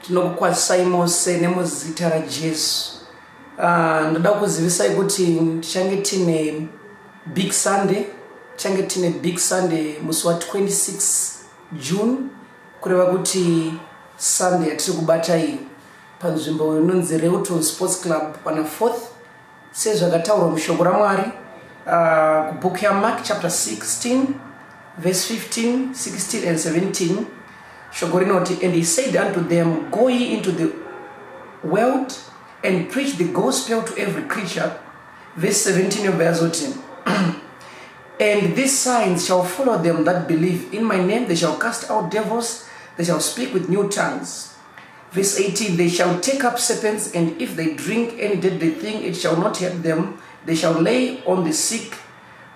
Tinokukwazisai mose nemuzita raJesu. Uh, ndoda kuzivisai kuti tichange tine Big Sunday, tichange tine Big Sunday musi wa 26 June, kureva kuti Sunday yatiri kubata iyi panzvimbo inonzi Reuton Sports Club pana 4th sezvakataurwa mushoko raMwari uh, kubook yaMark chapter 16 verse 15 16 and 17 shoko rinoti and he said unto them go ye into the world and preach the gospel to every creature verse 17 yobva yazoti and these signs shall follow them that believe in my name they shall cast out devils they shall speak with new tongues Verse 18 They shall take up serpents, and if they drink any deadly thing, it shall not hurt them. They shall lay on the sick,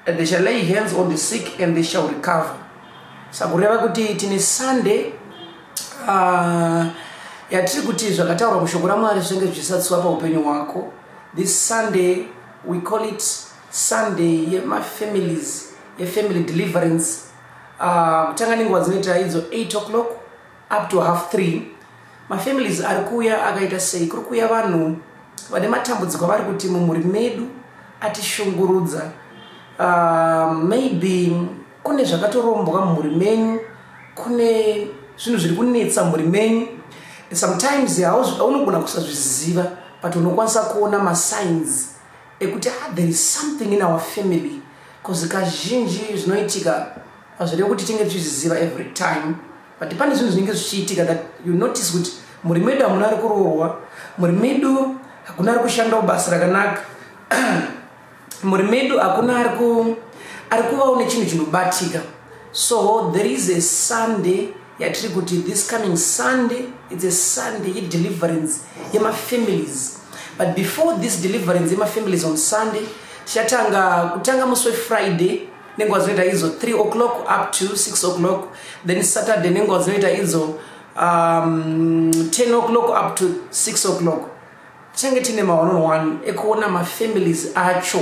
and they shall lay hands on the sick, and they shall recover. Sakureva kuti tine Sunday uh, yatiri kuti zvakataurwa mushoko raMwari zvinenge zvichisatsiwa paupenyu hwako. This Sunday we call it Sunday yemafamilies, yefamily deliverance. Uh, kutanga nenguva dzinoita idzo 8 o'clock up to half 3 mafamilies ari kuuya akaita sei kuri kuuya vanhu vane matambudziko avari kuti mumhuri medu atishungurudza uh, maybe kune zvakatorombwa mumhuri menyu kune zvinhu zviri kunetsa mhuri menyu sometimes unogona kusazviziva but unokwanisa kuona masigns ekuti ah, there is something in our family bcause kazhinji zvinoitika hazvirevi kuti tinge tichizviziva every time but pane zvinhu zvinenge zvichiitika that you notice kuti mhuri medu hamuna ari kuroorwa mhuri medu hakuna ari kushandawo basa rakanaka mhuri medu hakuna ari kuvawo nechinhu chinobatika so there is a sunday yatiri kuti this coming sunday it's a sunday yedeliverance yemafamilies but before this deliverance yemafamilies on sunday tichatanga kutanga musi wefriday nenguva dzinoita idzo 3 o'clock up to 6 o'clock then saturday nenguva dzinoita idzo um, 10 o'clock up to 6 o'clock tichange tine ma one on one ekuona mafamilies acho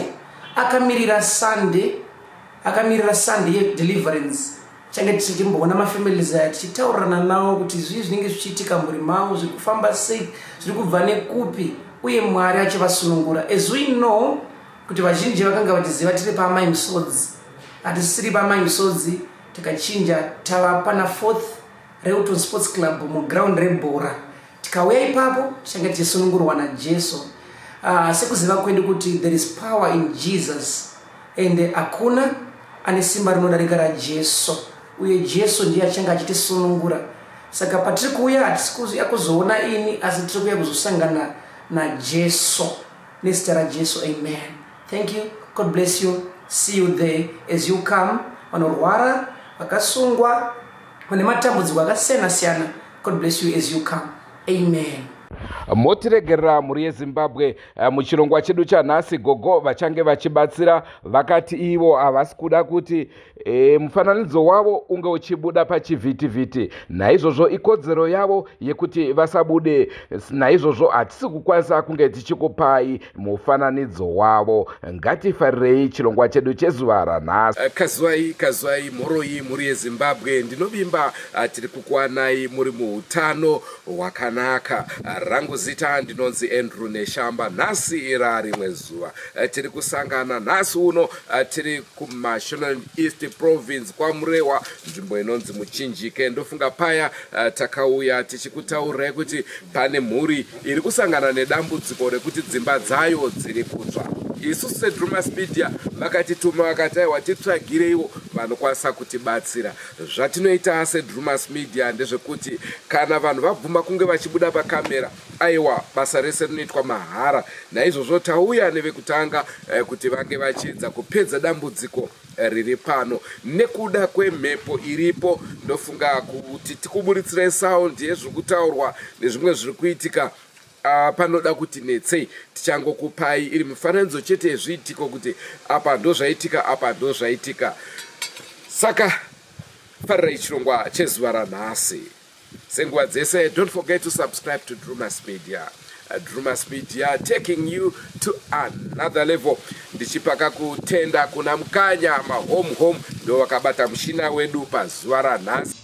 akamirira sunday akamirira sunday yedeliverance tichange tichimboona mafamilies aya tichitaurirana nawo kuti zvii zvinenge zvichiitika mhuri mavo zviri kufamba sei zviri kubva nekupi uye mwari achivasunungura as we know kuti vazhinji vakanga vachiziva tiri paamai musodzi hatisiri paamai musodzi tikachinja tava pana fourth reuton sports club muground rebhora tikauya ipapo tichange tichisunungurwa najesu uh, sekuziva kwedu kuti there is power in jesus and hakuna ane simba rinodarika rajesu uye jesu ndiye achange achitisunungura saka patiri kuuya hatisi kuuya kuzoona ini asi tiri kuuya kuzosangana najesu nezita rajesu amen thank you god bless you see you there as you come vanorwara vakasungwa vane matambudziko akasiyana siyana god bless you as you come amen motiregerera mhuri yezimbabwe eh, muchirongwa chedu chanhasi gogo vachange vachibatsira vakati ivo havasi kuda kuti E, mufananidzo wavo unge uchibuda pachivhitivhiti naizvozvo ikodzero yavo yekuti vasabude naizvozvo hatisi kukwanisa kunge tichikupai mufananidzo wavo ngatifarirei chirongwa chedu chezuva ranhasi eh, kazwai kazwai mhoroi mhuri yezimbabwe ndinovimba ah, tiri kukuwanai muri muutano hwakanaka rangu zita ndinonzi andrew neshamba nhasi rarimwe zuva eh, tiri kusangana nhasi uno eh, tiri kumashonaland east province kwamurewa nzvimbo inonzi muchinjike ndofunga paya eh, takauya tichikutaurirai kuti pane mhuri iri kusangana nedambudziko rekuti dzimba dzayo dziri kutsva isu sedrumas media vakatituma vakati aiwa titsvagireiwo vanokwanisa kutibatsira Zvatinoita seDrewmas Media ndezvekuti kana vanhu vabvuma kunge vachibuda pakamera, aiwa basa rese rinoitwa mahara. Naizvozvo tauya nevekutanga eh, kuti vange vachiedza kupedza dambudziko eh, riri pano nekuda kwemhepo iripo. Ndofunga kuti tikuburitsire sound yezviri kutaurwa nezvimwe zviri kuitika Uh, panoda kuti netsei tichangokupai iri mifananidzo chete yezviitiko kuti apa ndozvaitika apa ndozvaitika saka farirai chirongwa chezuva ranhasi senguva dzese don't forget to subscribe to drumas media uh, drumas media taking you to another level ndichipaka kutenda kuna mukanya mahome home ndo vakabata mushina wedu pazuva ranhasi.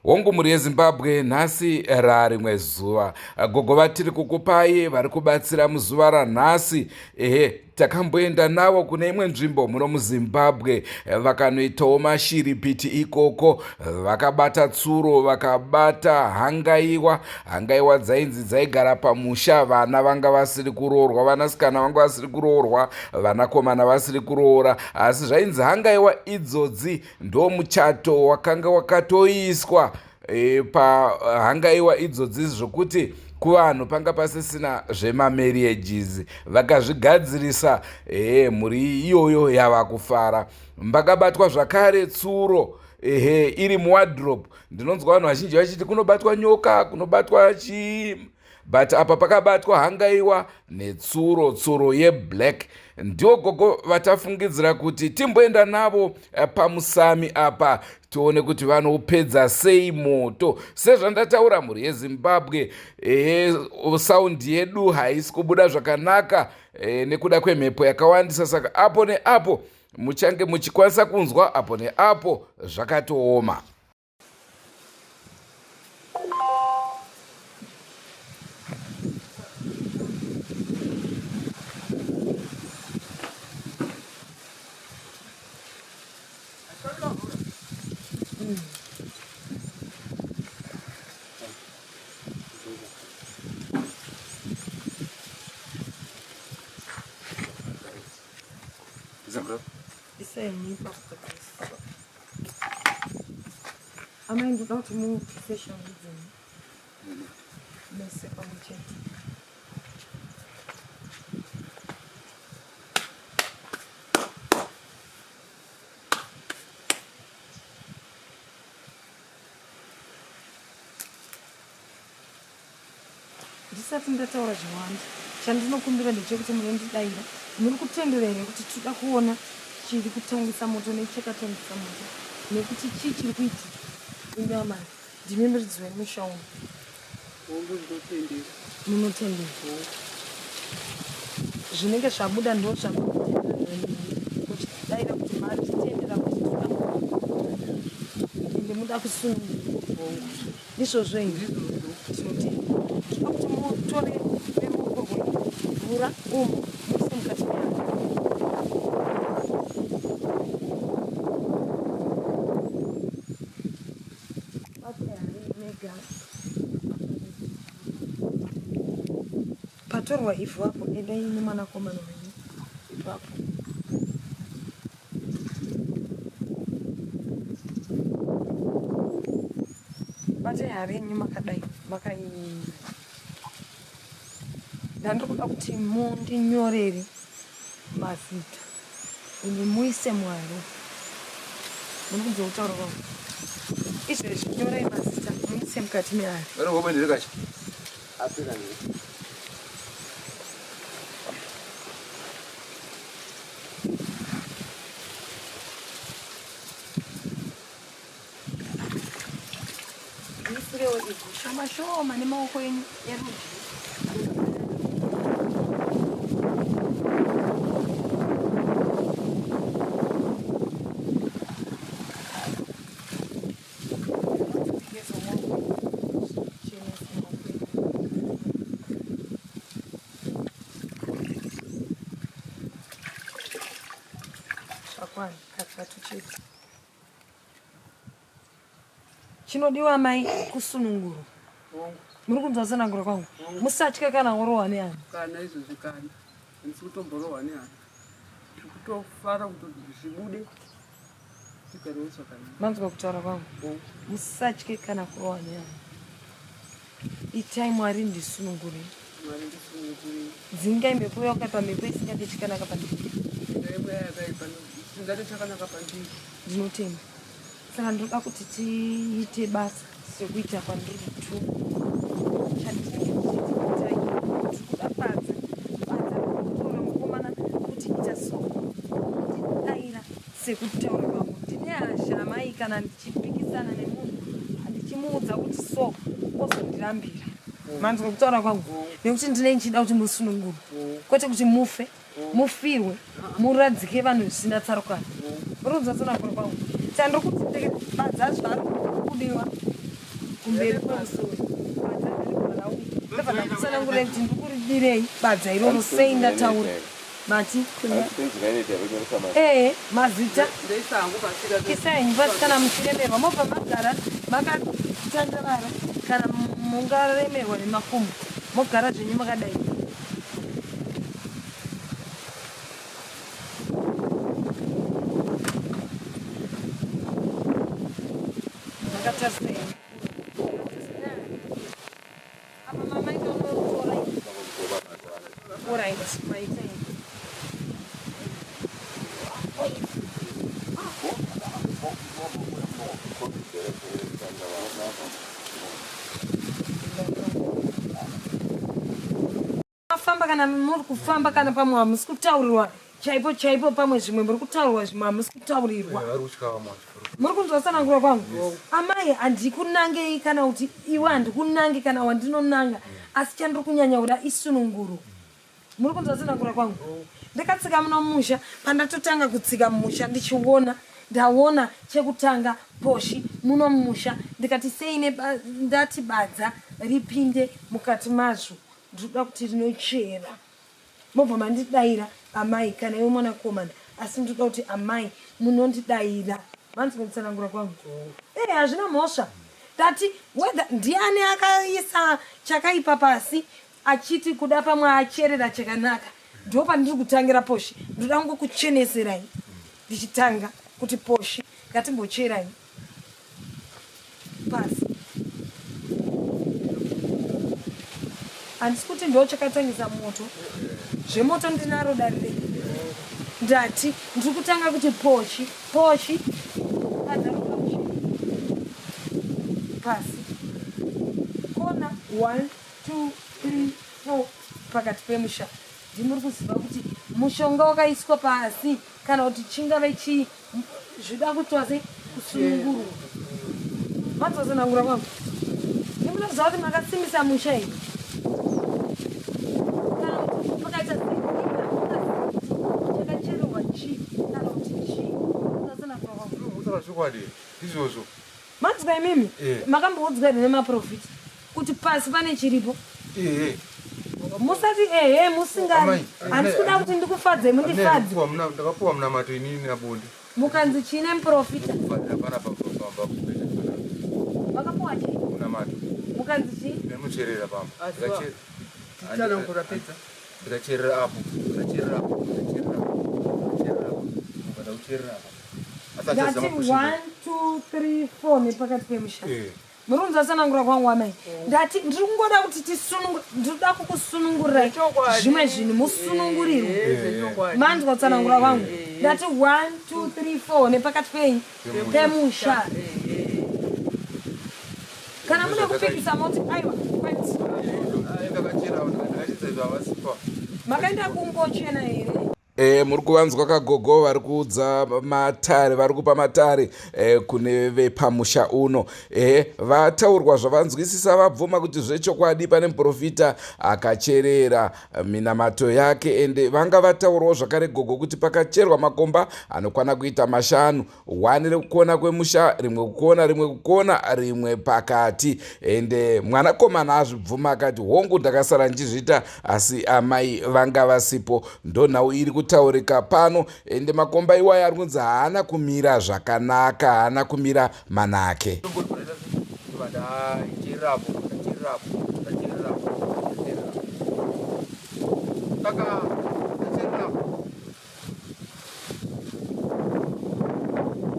Hongu mhuri yeZimbabwe nhasi rarimwe zuva. Gogo vatiri kukupai vari kubatsira muzuva ranhasi. Ehe, takamboenda navo kune imwe nzvimbo muno muZimbabwe vakanoitawo mashiripiti ikoko. Vakabata tsuro, vakabata hangaiwa. Hangaiwa dzainzi dzaigara pamusha, vana vanga vasiri kuroorwa, vanasikana vanga vasiri kuroorwa, vanakomana vasiri kuroora. Asi zvainzi hangaiwa idzodzi Ndomuchato wakanga wakatoiswa e, pahangaiwa idzodzi zvokuti kuvanhu panga pasisina zvemamarriages vakazvigadzirisa e, mhuri iyoyo yava kufara mbakabatwa zvakare tsuro ehe iri muwardrobe ndinonzwa vanhu vazhinji vachiti kunobatwa nyoka kunobatwa chii but apa pakabatwa hangaiwa netsuro tsuro yeblack ndiwo gogo vatafungidzira kuti timboenda navo eh, pamusami apa tione kuti vanoupedza sei moto sezvandataura mhuri yezimbabwe e, saundi yedu haisi kubuda zvakanaka e, nekuda kwemhepo yakawandisa saka apo neapo muchange muchikwanisa kunzwa apo neapo zvakatooma Isai nyika Amai ndoda kuti mubvise shangu dzenyu mese pamwe chete. Ndisati ndataura zvawanda, chandinokumbira ndechekuti munondidaira. Muri kutendera here kuti tinoda kuona chiri kutangisa moto nechakatangisa moto nekuti chii chiri kuitika? Imi amai, ndimi muridzi wemusha uno. Hongu, ndinotendera. Munotendera? Hongu. Zvinenge zvabuda ndozvamunotendera muchidaira kuti matitendera kuti tinoda ende muda kusunungurwa. Hongu. Ndizvozvo here? Tinotenda. Tinoda kuti mutore neruoko rwenyu mvura umu muise mukati mehanzu. Bate hari negasi. Patorwa ivhu apo endai nemwanakomana wenyu ipapo. Batai hari yenyu makadai makai ndandiri kuda kuti mundinyorere mazita ende muise mwari muri kunzwa kutaura kwangu izvezvi nyorai mazita muise mukati mehari Muisirewo ivhu shoma shoma nemaoko enyu erudyi. Zvakwana katatu chete. Chinodiwa mai kusunungurwa. Muri kunzwa tsananguro kwangu? Musatye kana worohwa nehana. Kana izvozvi kana. Handisi kutomborohwa nehana. Ndiri kutofara kuti zvibude. Tigarewo zvakanaka. Manzwa kutaura kwangu? Musatye kana kurohwa nehana. Itai Mwari ndisunungure. Mwari ndisunungure. Dzingai mhepo yakaipa mhepo isingade chakanaka pandiri. Dzingai mweya yakaipa isingade chakanaka pandiri. Ndinotenda. Saka ndinoda kuti tiite basa sekuita kwandiri tu. Chandinenge ndichiti itai tiri kuda badza. Badza kutora mukomana kuti ita so. Daira Sekutaura kwangu ndine hasha amai kana ndichipikisana nemunhu ndichimuudza kuti so ozondirambira. Manzwa kutaura kwangu nekuti ndine ndichida kuti musunungurwe kwete kuti mufe mufirwe muradzike vanhu zvisina tsarukano. Uri kunzwa tsananguro kwangu? Chandiri kuti badza zvaari kudiwa. Kumberi kwemusoro. Ndabva ndakutsanangurira kuti ndikuridirei badza iroro sei ndataura. Mati? Ee, mazita. Isai henyu pasi kana muchiremerwa mobva magara makatandavara kana mungaremerwa nemakumbo mogara zvenyu makadai. Makatarisa henyu. Apa mama ita unotora. Alright, maita henyu. Mafamba kana muri kufamba kana pamwe hamusi kutaurirwa chaipo chaipo pamwe zvimwe muri kutaurirwa zvimwe hamusi kutaurirwa. Muri kunzwa tsanangura kwangu? Amai handikunangei kana kuti iwe handikunangi kana wandinonanga asi chandiri kunyanya kuda isununguro. Muri kunzwa tsanangura kwangu? Ndakatsika muno mumusha pandatotanga kutsika mumusha ndichiona ndaona chekutanga poshi muno mumusha ndikati sei ndati badza ripinde mukati mazvo ndinoda kuti rinochera mobva mandidaira amai kana iwe mwanakomana asi ndinoda kuti amai munondidaira manzwa kutsanangura kwangu ee hazvina mhosva tati whether ndiani akaisa chakaipa pasi achiti kuda pamwe acherera chakanaka ndo pandiri kutangira poshi ndoda kungokucheneserai ndichitanga kuti poshi ngatimbocherai pasi handisi kuti ndo chakatangisa moto zvemoto ndinaro darire ndati ndiri kutanga kuti pochi pochi pasi kona 1 2 3 4 pakati pemusha ndimuri kuziva kuti mushonga wakaiswa pasi kana kuti chingave chii zvida kutwa sei kusunungurwa matsosanangura kwangu nemunoziva kuti makasimbisa musha here kana kuti pakaita chakachererwa chii kana kuti chii matsosanangura kwangu chokwadi izvozvo manzwa imimi eh. makamboudzwa here nemaprofita kuti pasi pane chiripo eh. musati ehe musingani handisi kuda kuti ndikufadzei mundifadze ndakapuwa munamato inini nabonde mukanzi chine muprofita makapuwa chii munamato mukanzi chii ndinocherera pamba ndikacherera apo ndikacherera apo ndikacherera apo ndikacherera apo ndikacherera apo ndati 1 2 3 4 nepakati pemusha eh. Muri kunzwa tsanangura kwangu amai? Ndati ndiri kungoda kuti tisunungure, ndiri kuda kukusunungurirai zvimwe zvinhu musunungurirwe. Eh, Manzwa tsanangura kwangu? Ndati 1 2 3 4 nepakati penyu pemusha. Kana mune kupikisa moti aiwa kwete. Makaenda kungochena here? E, muri kuvanzwa kagogo vari kuudza matare vari kupa matare e, kune vepamusha uno e, vataurwa zvavanzwisisa vabvuma kuti zvechokwadi pane muprofita akacherera minamato yake ende vanga vataurwawo zvakare gogo kuti pakacherwa makomba anokwana kuita mashanu One rekukona kwemusha, rimwe kukona, rimwe kukona, rimwe pakati. Ende mwanakomana azvibvuma akati hongu ndakasara ndichizviita asi amai vanga vasipo. Ndonhau iri kutaurika pano. Ende makomba iwayo ari kunzi haana kumira zvakanaka, haana kumira manake. Saka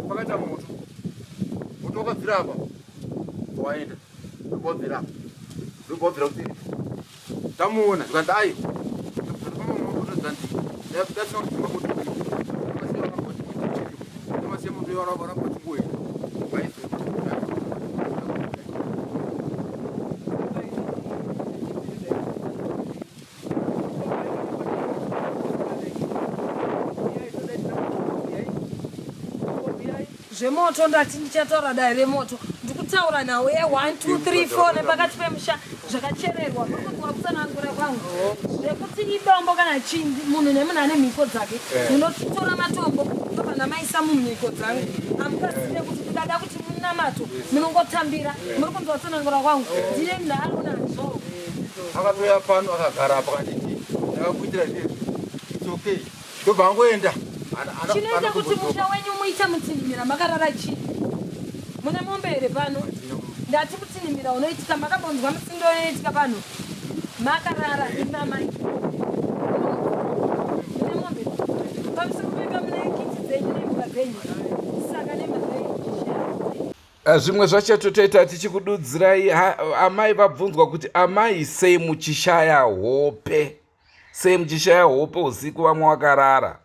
pakaita moto moto wakabvira apa waenda wabvira apa ndobva wabvira kuseri tamuona zvikanzi ayi zvemoto ndati ndichataura dai remoto ndikutaura nhau ye 1 2 3 4 nepakati pemusha zvakachererwa ndokunzwa kutsanangura kwangu zvekuti idombo kana chii munhu nemunhu ane mhiko dzake eh. munotora matombo ndobva namaisa mumhiko dzangu hamukazive kuti ndikada kuti munamato munongotambira muri kunzwa tsanangura kwangu ndine nharo nazvo akatouya pano akagara apa kanditi ndakakuitira zvinezvi its okay ndobva angoenda chinoita kuti musha wenyu muite mutinhimira makarara chii mune mombe here pano ndati mutinhimira unoitika makambonzwa musindo unoitika pano makarara imamai mune mombe pamusoro peka mune kiti dzenyu nembwa dzenyu saka nemhaka eh, zvimwe zvacho totoita tichikududzirai amai vabvunzwa kuti amai sei muchishaya hope Sei muchishaya hope usiku vamwe wakarara?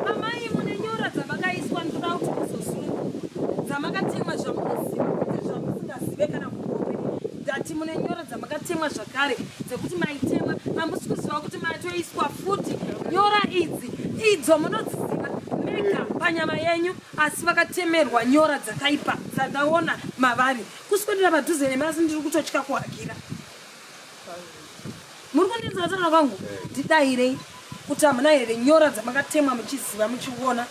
Amai mune nyora dzamakaiswa ndoda kuti muzosunungurwa dzamakatemwa zvamunoziva kwete zvamusingazive kana kuhope ndati mune nyora dzamakatemwa zvakare dzekuti maitemwa hamusi kuziva kuti matoiswa futi nyora idzi idzo munodziziva mega panyama yenyu asi vakatemerwa nyora dzakaipa dzandaona mavari kuswedera padhuze nemi asi ndiri kutotya kuhakira muri kundinzwa taura kwangu ndidairei kuti hamuna here nyora dzamakatemwa muchiziva muchiona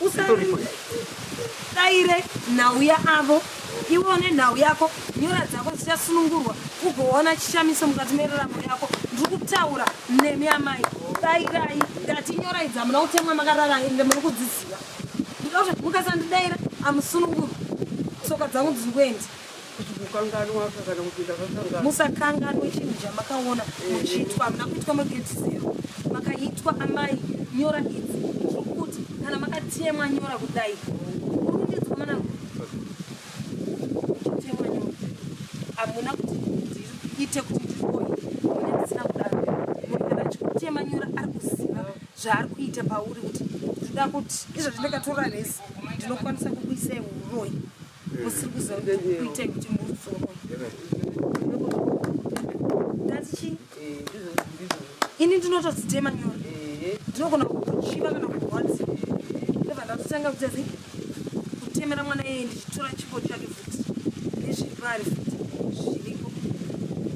usadaire nhau yaavo iwe une nhau yako nyora dzako dzichasunungurwa ugoona chishamiso mukati meraramo yako ndiri kutaura nemi amai dairai ndati nyora idzi hamuna kutemwa makarara ende muri kudziziva Ndinoda kuti mukasandidaira amusunungurwi. Tsoka dzangu dziri kuenda. Kuti kukanganwa kana kuti ndakakanganwa. Musakanganwe chinhu chamakaona muchiitwa. Hamuna kuitwa mageti zero. Makaitwa amai nyora idzi. Zvokuti kana makatemwa nyora kudai. Uri kundinzwa mwanangu? Muchitemwa nyora. Hamuna kuti ndiite kuti ndiroyi. Mune ndisina kudaro. Munhu kana achikutema nyora ari kuziva zvaari kuita pauri kuti ndinoda kuti izvozvi ndikatora resi ndinokwanisa kukuisai uroyi musiri kuziva kuti kuitai kuti mudzoroi ndati chii ini ndinotodzitema nyora ndinogona kuchiva kana kurwadziwa ndobva ndatotanga kuita sei kutemera mwana iyeye ndichitora chipo chake futi nezviri paari futi zviripo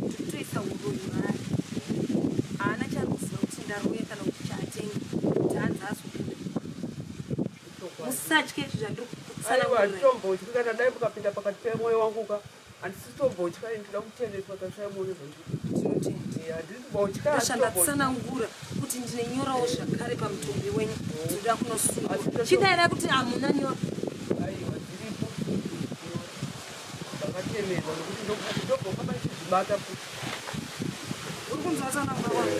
ndikutoisa uroyi maari haana chaari kuziva kuti ndaroya kana kuti chaatenga kuti hanzi azobuda musatye zvandiri kutsanangura handitombotyi kana dai mukapinda pakati pemwoyo wangu ka handisitombotya ini ndoda kucheneswa tasai muone zvandikumbotya ndatsanangura kuti ndine nyorawo zvakare pamutumbi wenyu ndinoda kunosunga chidaira kuti hamuna nyora aiwa dziripo ndakatemerwa nokuti ndobva ndichizvibata futi uri kunzwa tsanangura wangu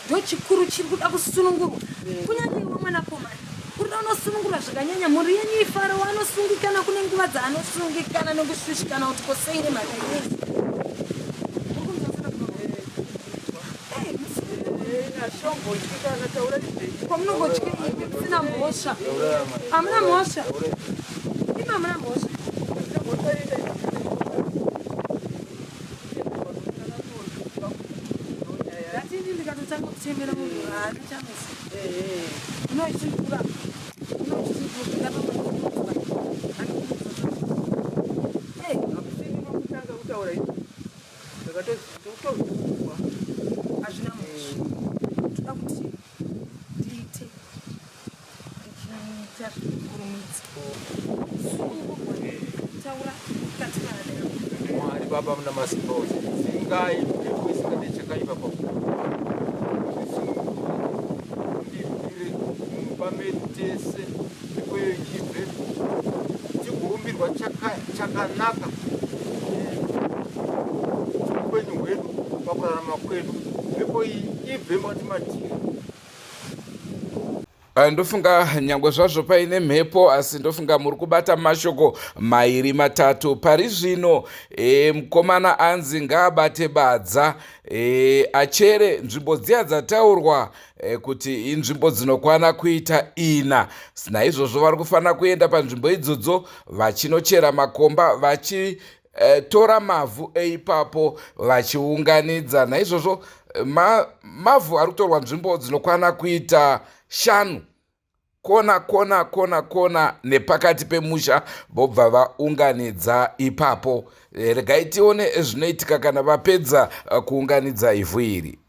ndochikuru chiri kuda kusunungurwa kunyange iwe mwanakomana uri kuda unosunungurwa zvakanyanya mhuri yenyu ifaro anosungikana kune nguva dzaanosungikana nokushushikana kuti kosei nemhaka yei kwamunongotya imi musina mhosva hamuna mhosva imi hamuna mhosva ndatini ndikatotanga kuchemera munhu haana chamisa unochikura unochikura hazvina mhosva toda kuti ndiite ndichiita zvekukurumidza taura mukati maadero Mwari baba muna masimba ose dzingai mhepo isingade chakaipa pakuru ndibvire mumba medu tese mhepo iyo ichibve tigurumbirwa chakanaka upenyu hwedu pakurarama kwedu mhepo iyi ibve mukati matiri Eh, ndofunga nyangwe zvazvo paine mhepo asi ndofunga muri kubata mashoko mairi matatu pari zvino e, mukomana anzi ngaabate badza e, achere nzvimbo dziya dzataurwa e, kuti inzvimbo dzinokwana kuita ina naizvozvo vari kufanira kuenda panzvimbo idzodzo vachinochera makomba vachi tora mavhu eipapo vachiunganidza naizvozvo ma, mavhu ari kutorwa nzvimbo dzinokwana kuita shanu kona kona kona kona nepakati pemusha vobva vaunganidza ipapo eh, regai tione zvinoitika kana vapedza eh, kuunganidza ivhu iri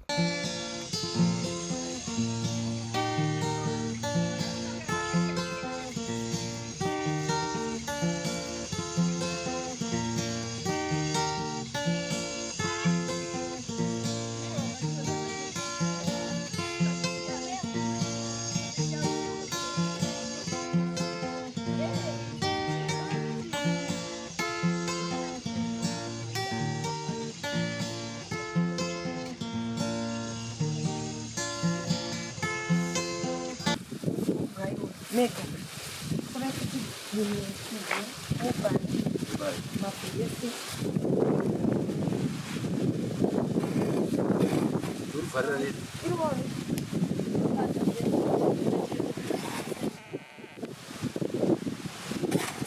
Mega. Kuda kuti mubani mabvu ese.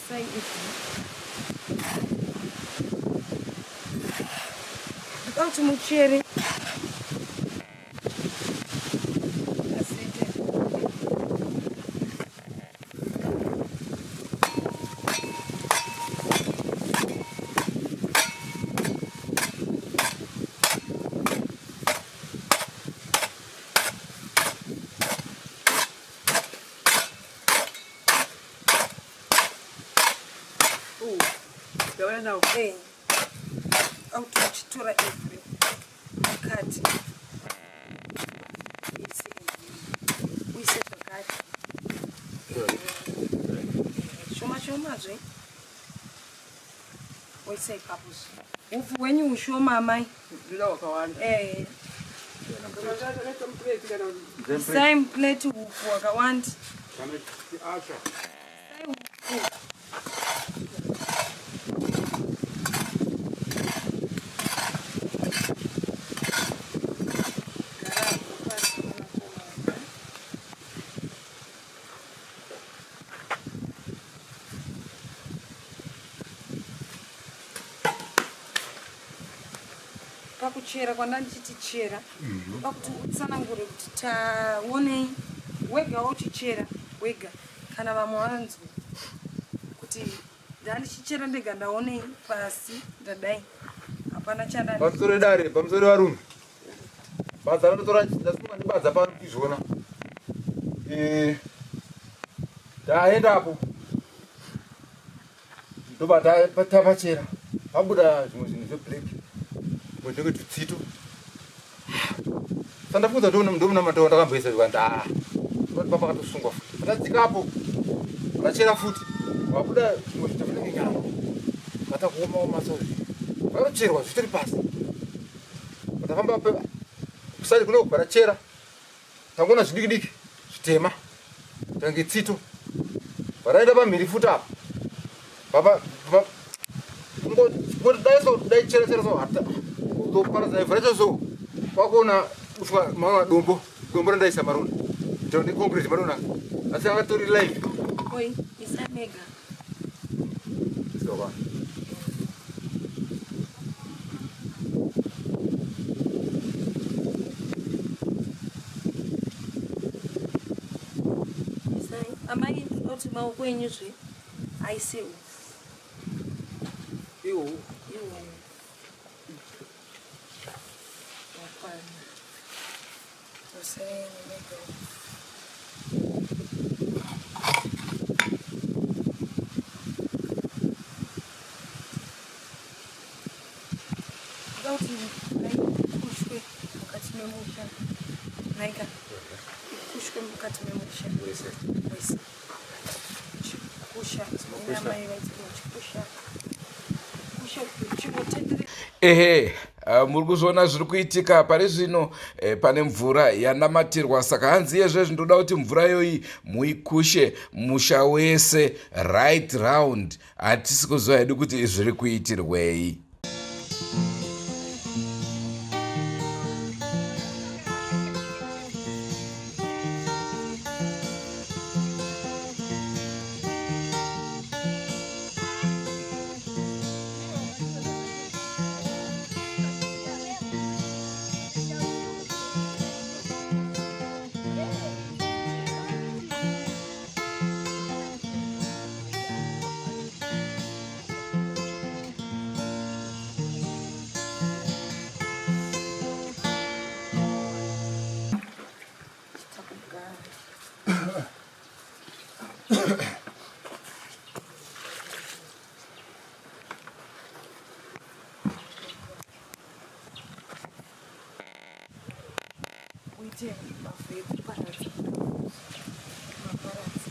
Sai ivhu. Ndoda kuti muchere. Asete. Ndauya nawo. Eh. Auti uchitora every mukati. Uise uise zvakare. Shoma shoma zve. Oisa ipapo zve. Upfu hwenyu ushoma amai. Ndoda wakawanda. Eh. Isai muplate upfu hwakawanda. Isai upfu. Gara pasi mwanakomana. Pakuchera kwandandichiti chera pakuti utsanangure kuti taonei wega uchichera wega kana vamwe vanzwe kuti ndandichichera ndega ndaonei pasi ndadai hapana chandani Pamusoro dare, pamusoro varume. Badza ranotora ndasunga nebadza pano kuzviona. Eh. Taendapo. Ndobva tapachera. Pabuda zvimwe zvinhu zveblack. Zvimwe zvinenge tutsito. Sandafunza ndomuna matowa ndakamboisa zvikanzi ah. Ndoti papa akatosungwa futi. Patadzikapo. Vachera futi. Wabuda zvimwe zvinhu zvinenge nyama. Vata kuoma oma so. Vanocherwa zvitori pasi. Patafamba kusari kuno parachera. Tangoona zvidiki diki zvitema. Tange tsito. Varaenda pamhiri futi apa. Baba baba ngoti dai so dai chera chera so hata. Kuzoparadza ivhu racho so. Kwakuona uswa maona dombo. Dombo randaisa marona. Ndiro concrete marona. Asi akatori live. Oi, isa mega. Soka. Isai. Amai ndoda kuti maoko enyu zve aise upfu. Iwo. Iwo. Wakwana. Usai mega upfu. Ndoda kuti ikushwe mukati memusha. Naika. Ikushwe mukati memusha. Wese. Wese. Chikusha. Amai vaiti chikusha. Kusha chingotendere. Ehe, muri kuzviona zviri kuitika pari zvino eh, pane mvura yanamatirwa saka hanzi iyezvezvi ndoda kuti mvura iyoyi muikushe musha wese right round hatisi kuziva hedu kuti zviri kuitirwei. Uite mavhu ekuparadza maparadza.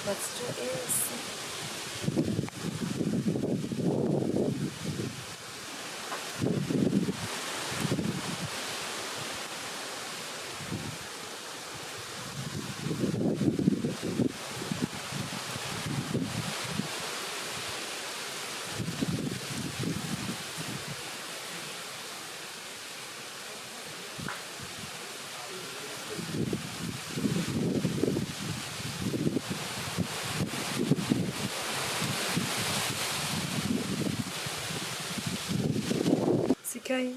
Matsito ese Sikai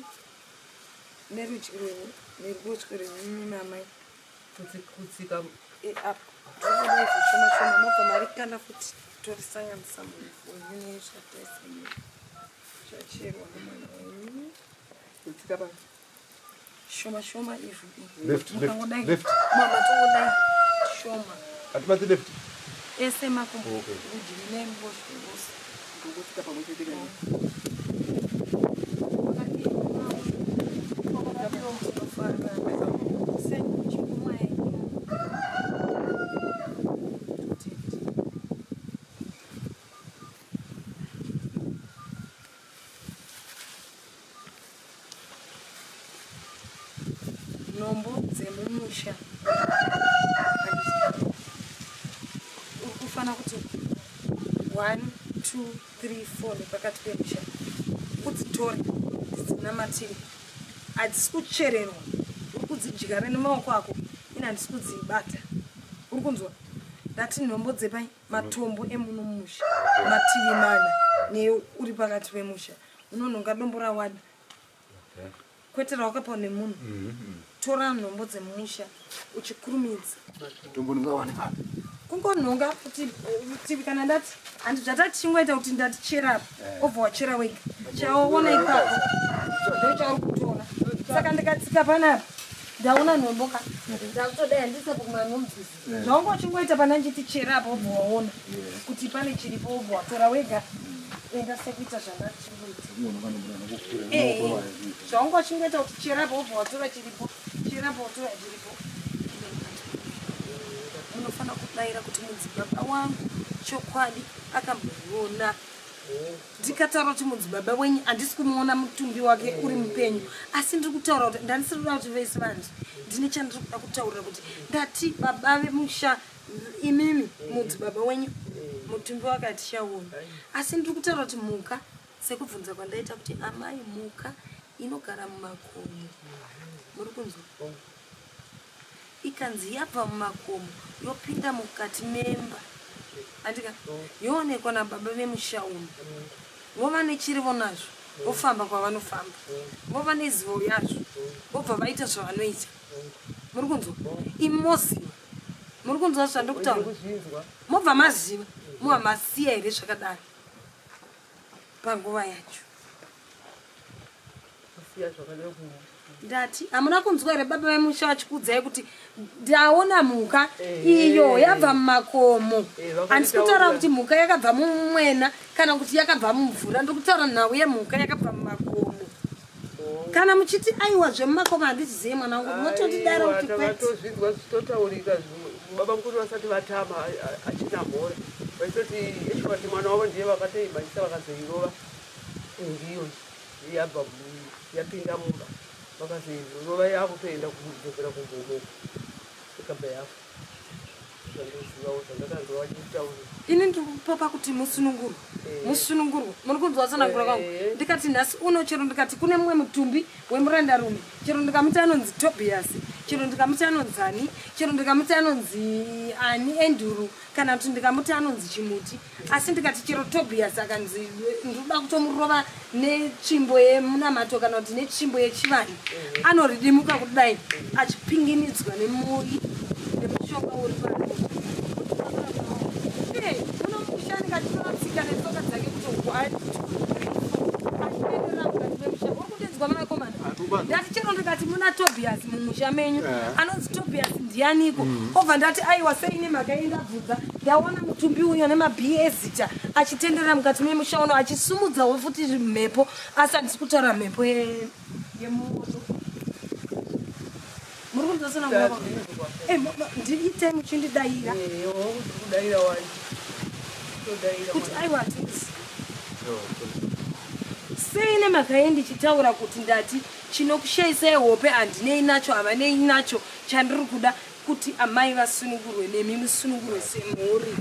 nerudyi rwenyu neruboshwe rwenyu namai Kutsika apa torodai zvishoma shoma mobva marikanda futi torisanganisa muvhu wenyu nezvataisa zvacherwa nemwana wenyu kutsika pasi. Shoma shoma ivhu. Left, left, Mukangodai. left. Mama tongodai shoma. Hatibati left. Ese makumbo. Okay. Rudyi neruboshwe rwose. Kutsika pamwe chete kana. Nhombo dzemumusha uri kufanira kuti 1 2 3 4 nepakati pemusha udzitore dzinamatire hadzisi kuchererwa uri kudzidyara nemaoko ako ini handisi kudzibata uri kunzwa ndati nhombo dzepai matombo emuno mumusha mativi mana neuri pakati pemusha unonhonga dombo rawada kwete rawakapiwa nemunhu tora nhombo dzemumusha uchikurumidza Tombo ndingawane papi? Kungonhonga kuti tivi kana ndati handi zvatati chingoita kuti ndati chera apa obva wachera wega chawaona ipapo ndochauri kutora saka ndikatsika panapa ndaona nhombo ka ndakutodai handisapo kumanomdzisi zvaunga uchingoita pana nchiti chera apa wobva waona kuti pane chiripo wobva watora wega enda sekuita zvandachingoita zvaunga uchingoita kuti chera apa wobva watora chiripo chera apa watora chiripo munofanira kudaira kuti mudzibaba wangu chokwadi akamboona ndikataura kuti mudzibaba wenyu handisi kumuona mutumbi wake uri mupenyu asi ndiri kutaura kuti ndandisiri kuda kuti vese vanzi ndine chandiri kuda kutaurira kuti ndati baba vemusha imimi mudzibaba wenyu mutumbi wake hatichaoni asi ndiri kutaura kuti mhuka sekubvunza kwandaita kuti amai mhuka inogara mumakomo muri kunzwa ikanzi yabva mumakomo yopinda mukati memba andika yoonekwa nababa vemusha uno vova nechirevo nazvo vofamba kwavanofamba vova nezivo yazvo vobva vaita zvavanoita muri kunzwa imi moziva muri kunzwa zvandiri kutaura mobva maziva mobva masiya here zvakadaro panguva yacho Ndati hamuna kunzwa here baba vemusha vachikuudzai kuti ndaona mhuka iyo yabva mumakomo. Handisi kutaura kuti mhuka yakabva mumwena kana kuti yakabva mumvura, ndiri kutaura nhau yemhuka yakabva mumakomo. Kana muchiti aiwa zvemumakomo handizive mwana wangu, motondidaro kuti kwete. Tozvinzwa zvichitotaurika baba mukuru vasati vatama achina mhora vaitoti eshwati mwana wavo ndiye vakatoimhanyisa vakazoirova ndiyo yabva yapinda mumba vakazoirova yakutoenda kudzokera kugomo ikabva yafa. Zvandozivawo zvandakanzwa vachitaura. Ini ndiri kupopa kuti musunungurwe. Eh. Musunungurwe. Muri kunzwa tsanangura kwangu. Eh. Ndikati nhasi uno chero ndikati kune mumwe mutumbi wemurandarume chero ndikamuti anonzi Tobias chero ndikamuti anonzi ani chero ndikamuti anonzi ani Enduru kana kuti ndikamuti anonzi chimuti asi ndikati chero Tobias akanzi ndinoda kutomurova netsvimbo yemunamato kana kuti netsvimbo yechivanhu eh. anoridimuka kudai achipinginidzwa nemui nemushonga uri pano unomusha ndikatinotsika netsoka dzake kuti one two three four achienderera mukati memusha uri kundinzwa mwanakomana ndati chero ndikati muna Tobias mumusha menyu eh. anonzi Tobias ndianiko mm. obva ndati aiwa sei nemhaka iyi ndabvunza ndaona mutumbi uyo nemabhii ezita achitenderera mukati memusha uno achisumudzawo futi mhepo asi handisi kutaura mhepo yemoto muri kunzosana eh, ndiite muchindidaira eh, kuti aiwa hatisi sei nemhaka yei ndichitaura kuti ndati chinokushaisai hope handinei nacho havanei nacho chandiri kuda kuti amai vasunungurwe nemi musunungurwe semhuri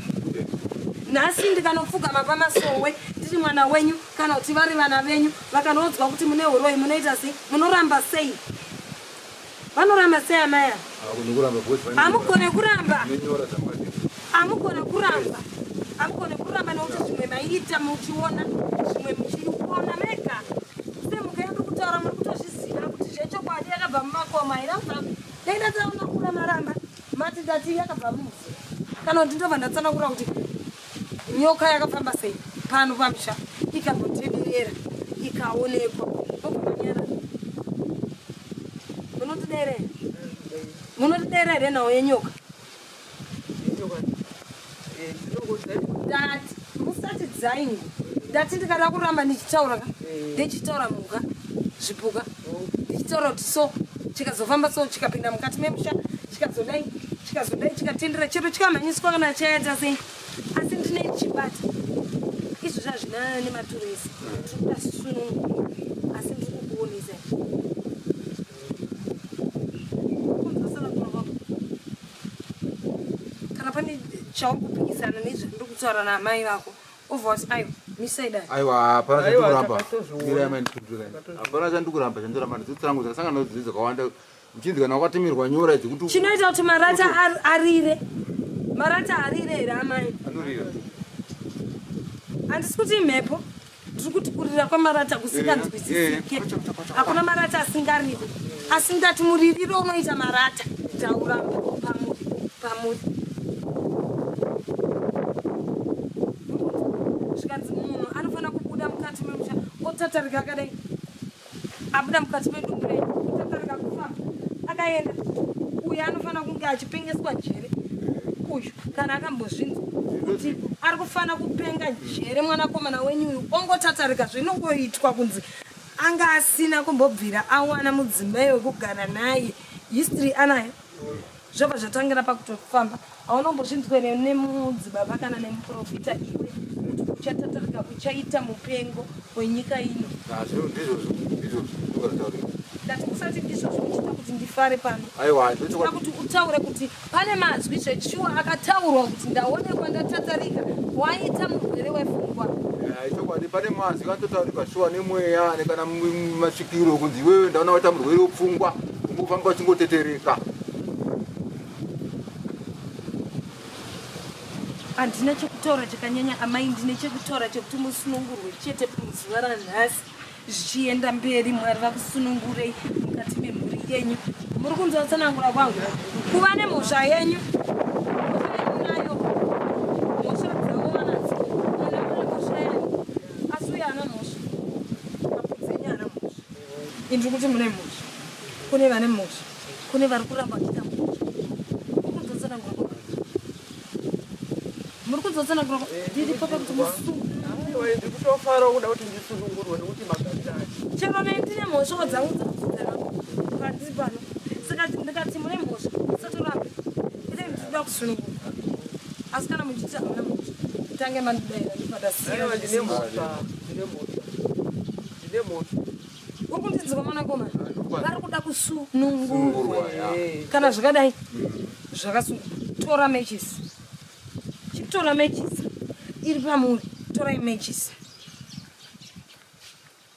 nhasi ndikanopfugama pamasowe ndiri mwana wenyu kana kuti vari vana venyu vakanoudzwa kuti mune uroyi munoita sei munoramba sei vanoramba sei amai ava amugone kuramba amugone kuramba amugone kuramba nokuti zvimwe maiita muchiona zvimwe muchiona mega semuka yedu kutaura muri kutozviziva kuti zvechokwadi yakabva mumakomo haina kubva dai ndatsanangura maramba mati ndati yakabva mumvura kana kuti ndobva ndatsanangura kuti nyoka yakafamba sei pano pamusha ikambotenderera ikaonekwa obva manyara munotidere munotidera here nhau yenyoka ndati musati dzaingu ndati ndikada kuramba ndichitaura ka eh. ndichitaura mhuka zvipuka ndichitaura kuti so chikazofamba so chikapinda mukati memusha chikazodai chikazodai chikatendera chero chikamhanyiswa kana chaita sei asi ndine chibata izvo zvazvina nematuro ese tiri kuda sunungu asi ndiri kukuonesa kana pane chauri kupikisana nezvandiri kutaura naamai vako obva wati aiwa misai dai aiwa hapana chandikuramba hapana chandikuramba chandoramba ndidzotsangudza ndasangana nadzo dzakawanda Uchinzi kana wakatemerwa nyora idzi kuti chinoita kuti marata arire marata arire here amai anorira handisi kuti imhepo ndiri kuti kurira kwemarata kusinganzwisisike eh, eh, hakuna marata asingariri asi ndati muririro unoita marata tauramba pamuri pamuri zvikanzi munhu anofanira kubuda mukati memusha otatarika akadai abuda mukati medumbu renyu kutatarika kufamba akaenda uyu anofanira kunge achipengeswa njere uyu kana akambozvinzwa kuti ari kufanira kupenga njere mwanakomana wenyu uyu ongotatarika zvinongoitwa kunzi anga asina kumbobvira awana mudzimai wekugara naye history anayo zvobva zvatangira pakutofamba haunombozvinzwe nemudzibaba kana nemuprofita iwe kuti uchatatarika uchaita mupengo wenyika ino ah, ndati usati ndizvozvo uchiita kuti ndifare pano aiwa kuti utaure kuti pane mazwi zveshuwa akataurwa kuti ndaonekwa ndatatarika waita murwere wepfungwa ichokwadi pane mazwi anototaurika shuwa nemweya nekana masvikiro kunzi iwewe ndaona waita murwere wepfungwa ungofamba uchingotetereka Handina chekutaura chakanyanya amai, ndine chekutaura chekuti musunungurwe chete muzuva ranhasi zvichienda mberi. Mwari vakusunungurei mukati memhuri yenyu. Muri kunzwa tsanangura kwangu? Kuva nemhosva yenyu nayo mhosva dzavo vanadzo munhu ane mhosva yayo asi uyo ana mhosva mapudzi enyu ana mhosva indiri kuti mune mhosva kune vane mhosva kune vari kuramba vachiita mhosva muri kunzotsanangura eh, ndiri papa kuti musunungurwe kuda kuti ndisunungurwe nekuti magariro acho chero nei ndine mhosvawo dzangu dzakudzidzana pandiri pano saka ndikati mune mhosva musatoramba ite ndinoda kusunungurwa asi kana muchiti hamuna mhosva tange mandidaira ndipadasiya ndine mhosva ndine mhosva ndine mhosva uri kundinzwa mwanakomana vari kuda kusunungurwa kana zvakadai zvakasunungurwa. Tora matches. Chitora matches. Iri pamuri. Torai matches.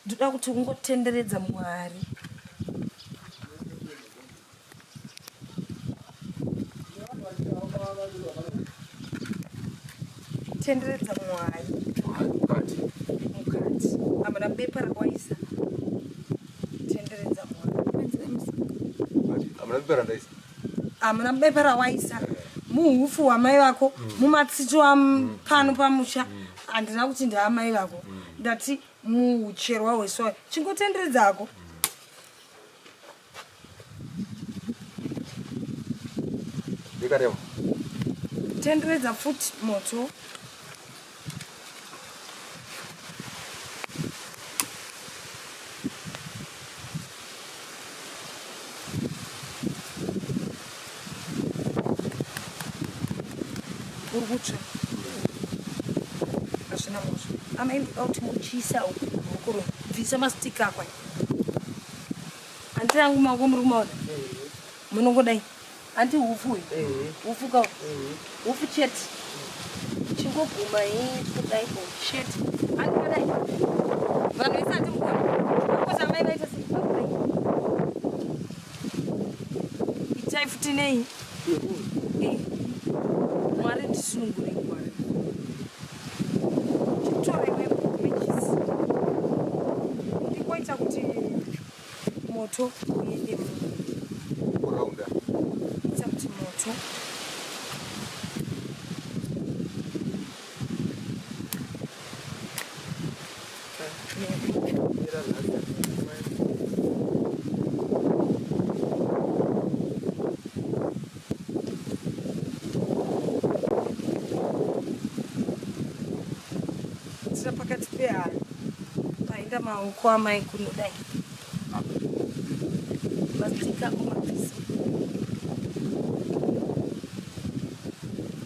Ndoda kuti ungotenderedza Mwari. Tenderedza Mwari. Mukati. Mukati. Hamuna bepa rakawaisa. Tenderedza Mwari. Hamuna bepa randaisa. Hamuna bepa rawaisa. Muhufu hwamai vako, mumatsito pano pamusha. Handina kuti ndaamai vako. Ndati mucherwa hwesoya. Chingotenderedzako. Ndikareva. Tenderedza futi moto. Uri kutsva. Hazvina mhosva. Amai ndoda kuti muchiisa uku ruoko rwenyu. Bvisa mastika ako aya. Hanti rangu maoko muri kumaona? Munongodai. Hanti hufu uyu? Hufu ka hufu chete. Chingoguma hii kudai ko chete. Hanti kadai. Vanhu vese hanti mukona. Kosa mai vaita sei? Vakudai. Itai futi nei? Eh. Mwari ndisunungurei Mwari. Chitore mechisi. Ndikoita kuti moto uende Kuraunda. Ita kuti moto Tira pakati pehari paenda maoko amai kunodai mastika ako mabvisa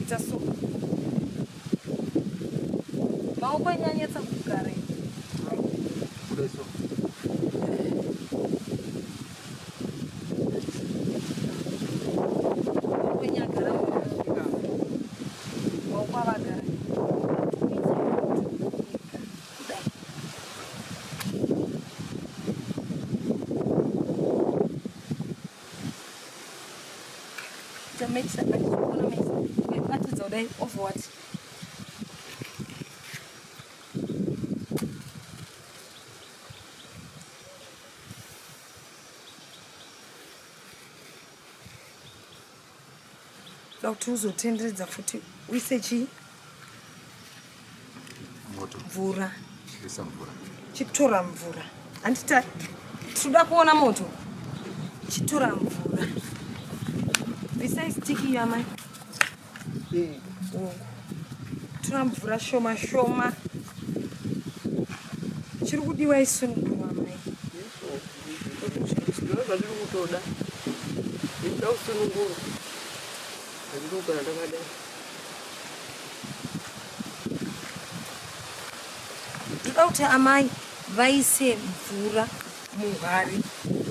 ita so maoko anyanyatsa kugara Kudai so. Maoko enyu agara maoko avagara kudai Tamechisa achikona mechisa ukaibatidza kudai over what da kuti uzotenderedza futi uise chii Moto. mvura Isa mvura. Chitora mvura. Handiti tinoda kuona moto. Chitora mvura. Bvisai stick iyo amai. Oh. Tora mvura shoma shoma. Chiri kudiwa isunungurwa amai. Ndizvo zvandiri kutoda. Ndinoda kusunungurwa. Handidi kugara ndakadai. Ndoda kuti amai vaise mvura muhari.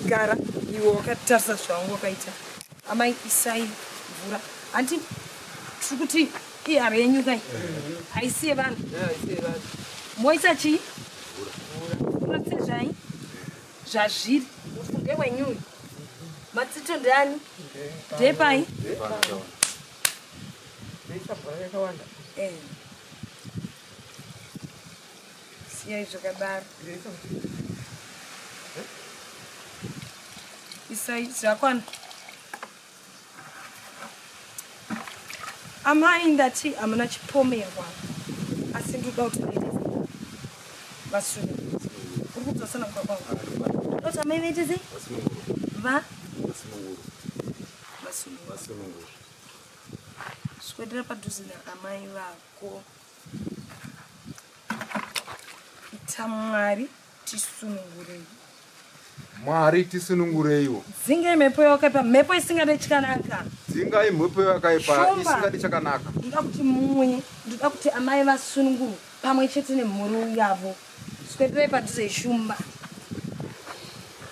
Gara iwe wakatarisa zvaunga wakaita. Amai isai mvura. Hanti tiri kuti ihari yenyu kai? Haisi yevanhu. Moisa chii? Mvura sezvai zvazviri. Upfu ndehwenyu uyu. Matsito ndeani? Ndepai? Ndoisa mvura yakawanda. Eh. Siyai zvakadaro. Isai zvakwana. Amai ndati hamuna chipomerwa asi ndoda kuti vaite vasunge. Uri kudzosana kuda kwangu. Ndoda kuti amai vaite sei? Va? Vasunungurwa. Swedera padhuze naamai vako. Ita Mwari tisunungurei. Mwari tisunungureiwo. Dzingai mhepo yakaipa, mhepo isingade chakanaka. Dzingai mhepo yakaipa isingade chakanaka. Ndoda kuti muuye, ndoda kuti amai vasunungurwe pamwe chete nemhuri yavo. Swederai padhuze Shumba.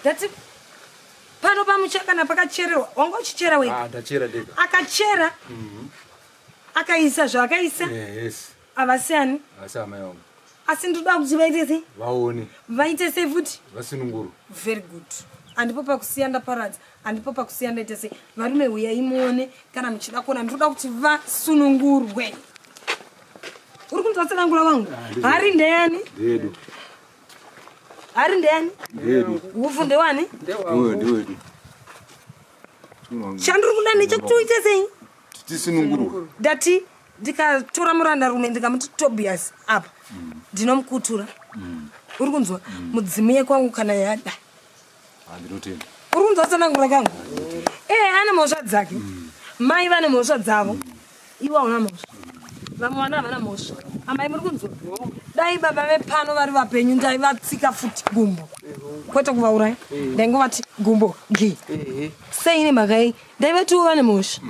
Ndati pano pamucha kana pakachererwa wanga uchichera wega ah, ndachera ndega akachera mm -hmm. Akaisa zvaakaisa. Eh, yes. Havasiyani. Havasi amai vangu. Asi ndoda kuti vaite sei? Vaone. Vaite sei futi? Vasunungurwe. Very good. Handipo pakusiya ndaparadza, handipo pakusiya ndaita sei. Varume huyai muone kana muchida kuona, ndinoda kuti vasunungurwe. Uri kunzwa tsanangura wangu? Ah, Hari ndeyani? Ndeyedu. Hari ndeyani? Ndeyedu. Hupfu ndewani? Ndewe ndewedu. Chandiri kuda ndechekuti uite sei? Tisunungurwe. Ndati ndikatora murandarume ndikamuti Tobias apa ndinomukutura. Uri kunzwa? Mudzimu yekwangu kana yada. Ah, ndinotenda. Uri kunzwa tsanangura kangu? Eh, ane mhosva dzake. Mai vane mhosva dzavo. Iwe hauna mhosva. Vamwe vana havana mhosva. Amai muri kunzwa? Dai baba vepano vari vapenyu ndaivatsika futi gumbo. Kwete kuvauraya. Ndaingovati gumbo gi. Sei nemhaka yei? Ndaivatiwo vane mhosva.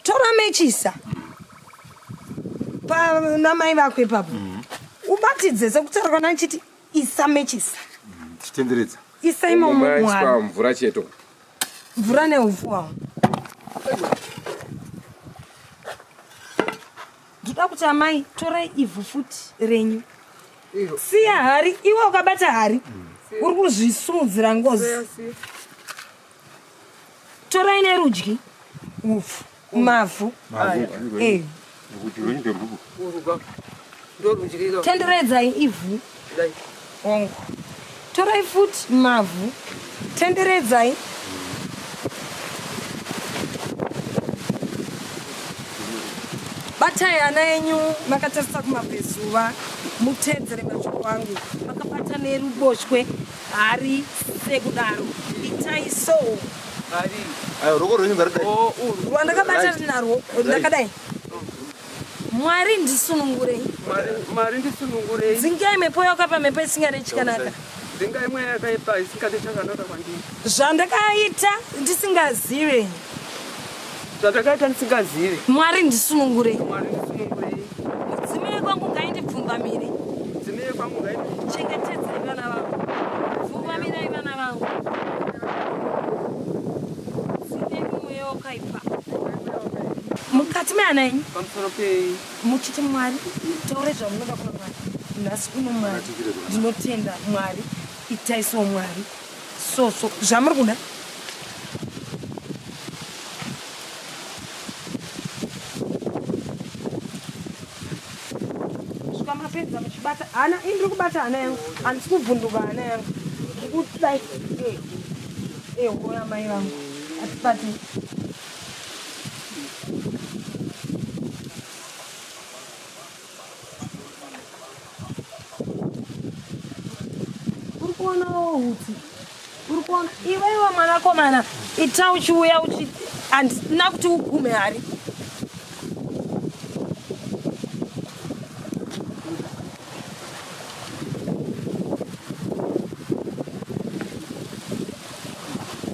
Tora mechisa pana mai vako ipapo. Ubatidze sekutaura kwana ndichiti isa mechisa. Tichitenderedza. Isa imomo Maiswa mwana. mvura cheto. Mvura neupfu hwawo. Ndoda kuti amai torai ivhu futi renyu. Siya hari, iwe ukabata hari uri kuzvisumudzira ngozi. Torai nerudyi upfu, mavhu. Eh. Tenderedzai ivhu. Hongu. Torai futi mavhu. Tenderedzai. Batai ana enyu makatarisa kumabvezuva, muteedzere mashoko angu. Makabata neruboshwe hari sekudaro. Itai so. Ayo roko rwenyu ngaridai. Rwandakabata narwo ndakadai. Mwari ndisunungurei. Mwari ndisunungurei. Dzingai mhepo yakaipa, mhepo isingade chikanaka. Dzingai mweya yakaipa isingade chakanaka kwandiri. Zvandakaita ndisingazive. Zvandakaita ndisingazive. Mwari ndisunungurei. Mwari ndisunungurei. Mudzimai kwangu ngaindibvumbamire. Mudzimai kwangu ngaindi. Chengetedzai vana vangu. Bvumbamirai vana vangu. Dzingai mweya wakaipa. Mukati meana enyu. Pamusoro pei. Muchiti Mwari, taurai zvamunoda kuna Mwari. Nhasi uno Mwari, ndinotenda Mwari, itai so Mwari. So so zvamuri kuda. Svika mapedza muchibata hana, ini ndiri kubata hana yangu, handisi kuvhunduka hana yangu. Ndiri kudai. Eh. Eh, hoya mai vangu. Atibate. Uri kuonawo hutsi. Uri kuona iwewe mwanakomana ita uchiuya uchi handina kuti ugume hari.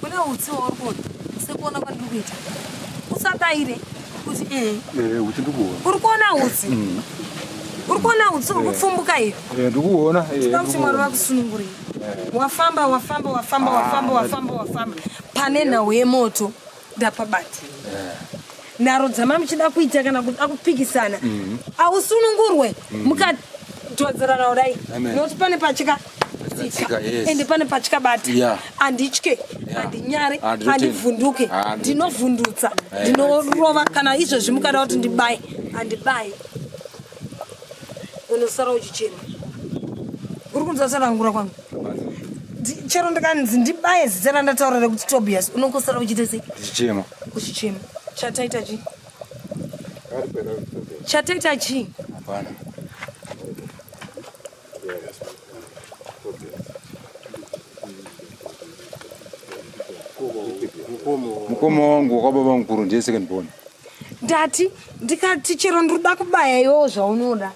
Kune hutsi hwauri kuona sekuona kwandiri kuita. Usadaire kuti eh. Eh, hutsi ndikuona. Uri kuona hutsi? Uri kuona hutsi uri kupfumbuka iyo? Eh, ndikuona. Eh, Toda kuti Mwari ndikuona. vakusunungurei. Wafamba wafamba wafamba wafamba wafamba wafamba pane nhau yemoto ndapabata. Nharo dzamamuchida kuita kana kuda kupikisana hausunungurwe mukatodzerana kudai Amen. nokuti pane pachika Tsika, yes. ende pane pachikabata Yeah. handitye Yeah. handinyare Ah, ndinotenda. handivhunduke Ah, ndinotenda. ndinovhundutsa Eh. ndinorova kana izvezvi mukada kuti ndibaye handibaye unosara uchichema uri kunzwa tsanangura kwangu Chero ndikanzi ndibaye zita randataura rekuti Tobias unongosara uchiita sei? Ndichichema. Uchichema. Chataita chii? Chataita chii? Hapana. Mukoma wangu wakababa mukuru ndiye second born. Ndati ndikati chero ndinoda kubaya iwewo zvaunoda.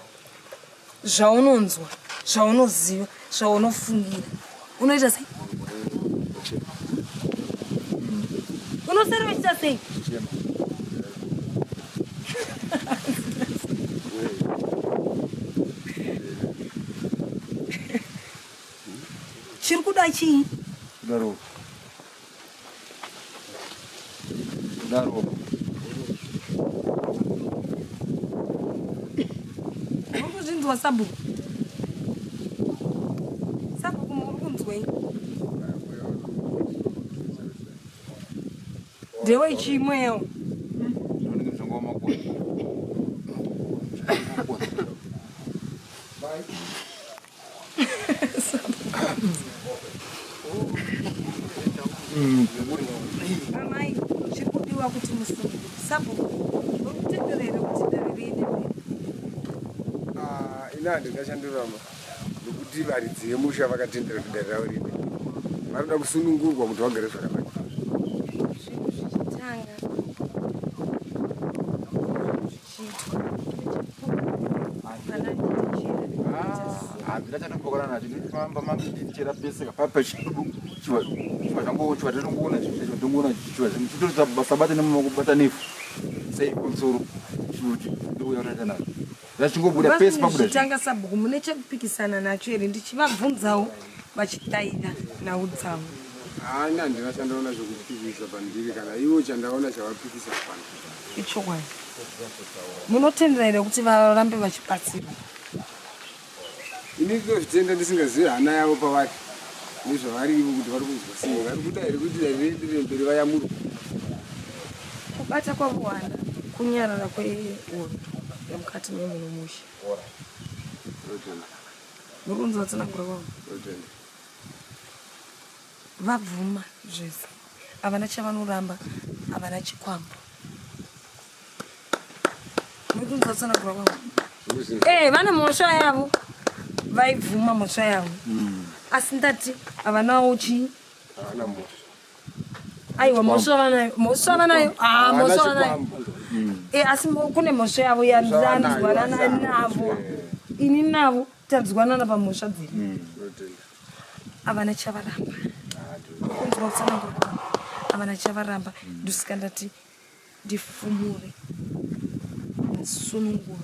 Zvaunonzwa, zvaunoziva, zvaunofungira. Unoita sei? Unosara uchiita sei? Chiri kuda chii? Kudaro. Kudaro. Muri kuzvinzwa sabhuku? Sabhuku muri kunzwei? Ndewechimwewo. Unenge mushonga wamakoni. Amai, chiri kudiwa kuti musunge sabhuku muri kutendera here kuti dare riende mberi? Ah, ini handina chandoramba nokuti varidzi vemusha vakatendera kuti dare ravo riende vanoda kusunungurwa kuti vagare zvakanaka Zvinhu zvichitanga Handina chandopokana nacho ndinofamba mandichera pese papa chiva changu chiva ndinongoona chiva ndinongoona chiva chitori sabata nemaoko bata nevhu sei kumusoro ndouya kutoita nazvo zvachingobuda pese pabuda Zvitanga sabhuku mune chekupikisana nacho here ndichivabvunzawo vachidaira nhau dzavo. Haana handina chandaona chekupikisa pandiri kana ivo chandaona chavapikisa hapana. Ichokwadi. Munotendera here kuti varambe vachibatsirwa? Ini ndinozvitenda ndisingazivi hana yavo pavari nezvavari ivo kuti vari kunzwa sei vari kuda here kuti rienderere mberi vayamurwe. Kubata kwavo hana kunyarara kwehondo yemukati memuno musha. Muri kunzwa tsananguro kwavo? Vabvuma zvese. Havana chavanoramba, havana chikwambo. Muri kunzwa tsananguro kwavo? Eh, vane mhosva yavo. Vaibvuma mhosva yavo. Asi ndati havanawo chii? Havana mhosva. Aiwa mhosva vanayo. Mhosva vanayo. Ah, mhosva vanayo. Eh, asi kune mhosva yavo yanzwanana navo. Ini navo tanzwanana pamhosva dzedu. Havana chavaramba. Kunzwa kutsanangura kwangu. Havana chavaramba. Ndosaka ndati ndifumure ndasunungura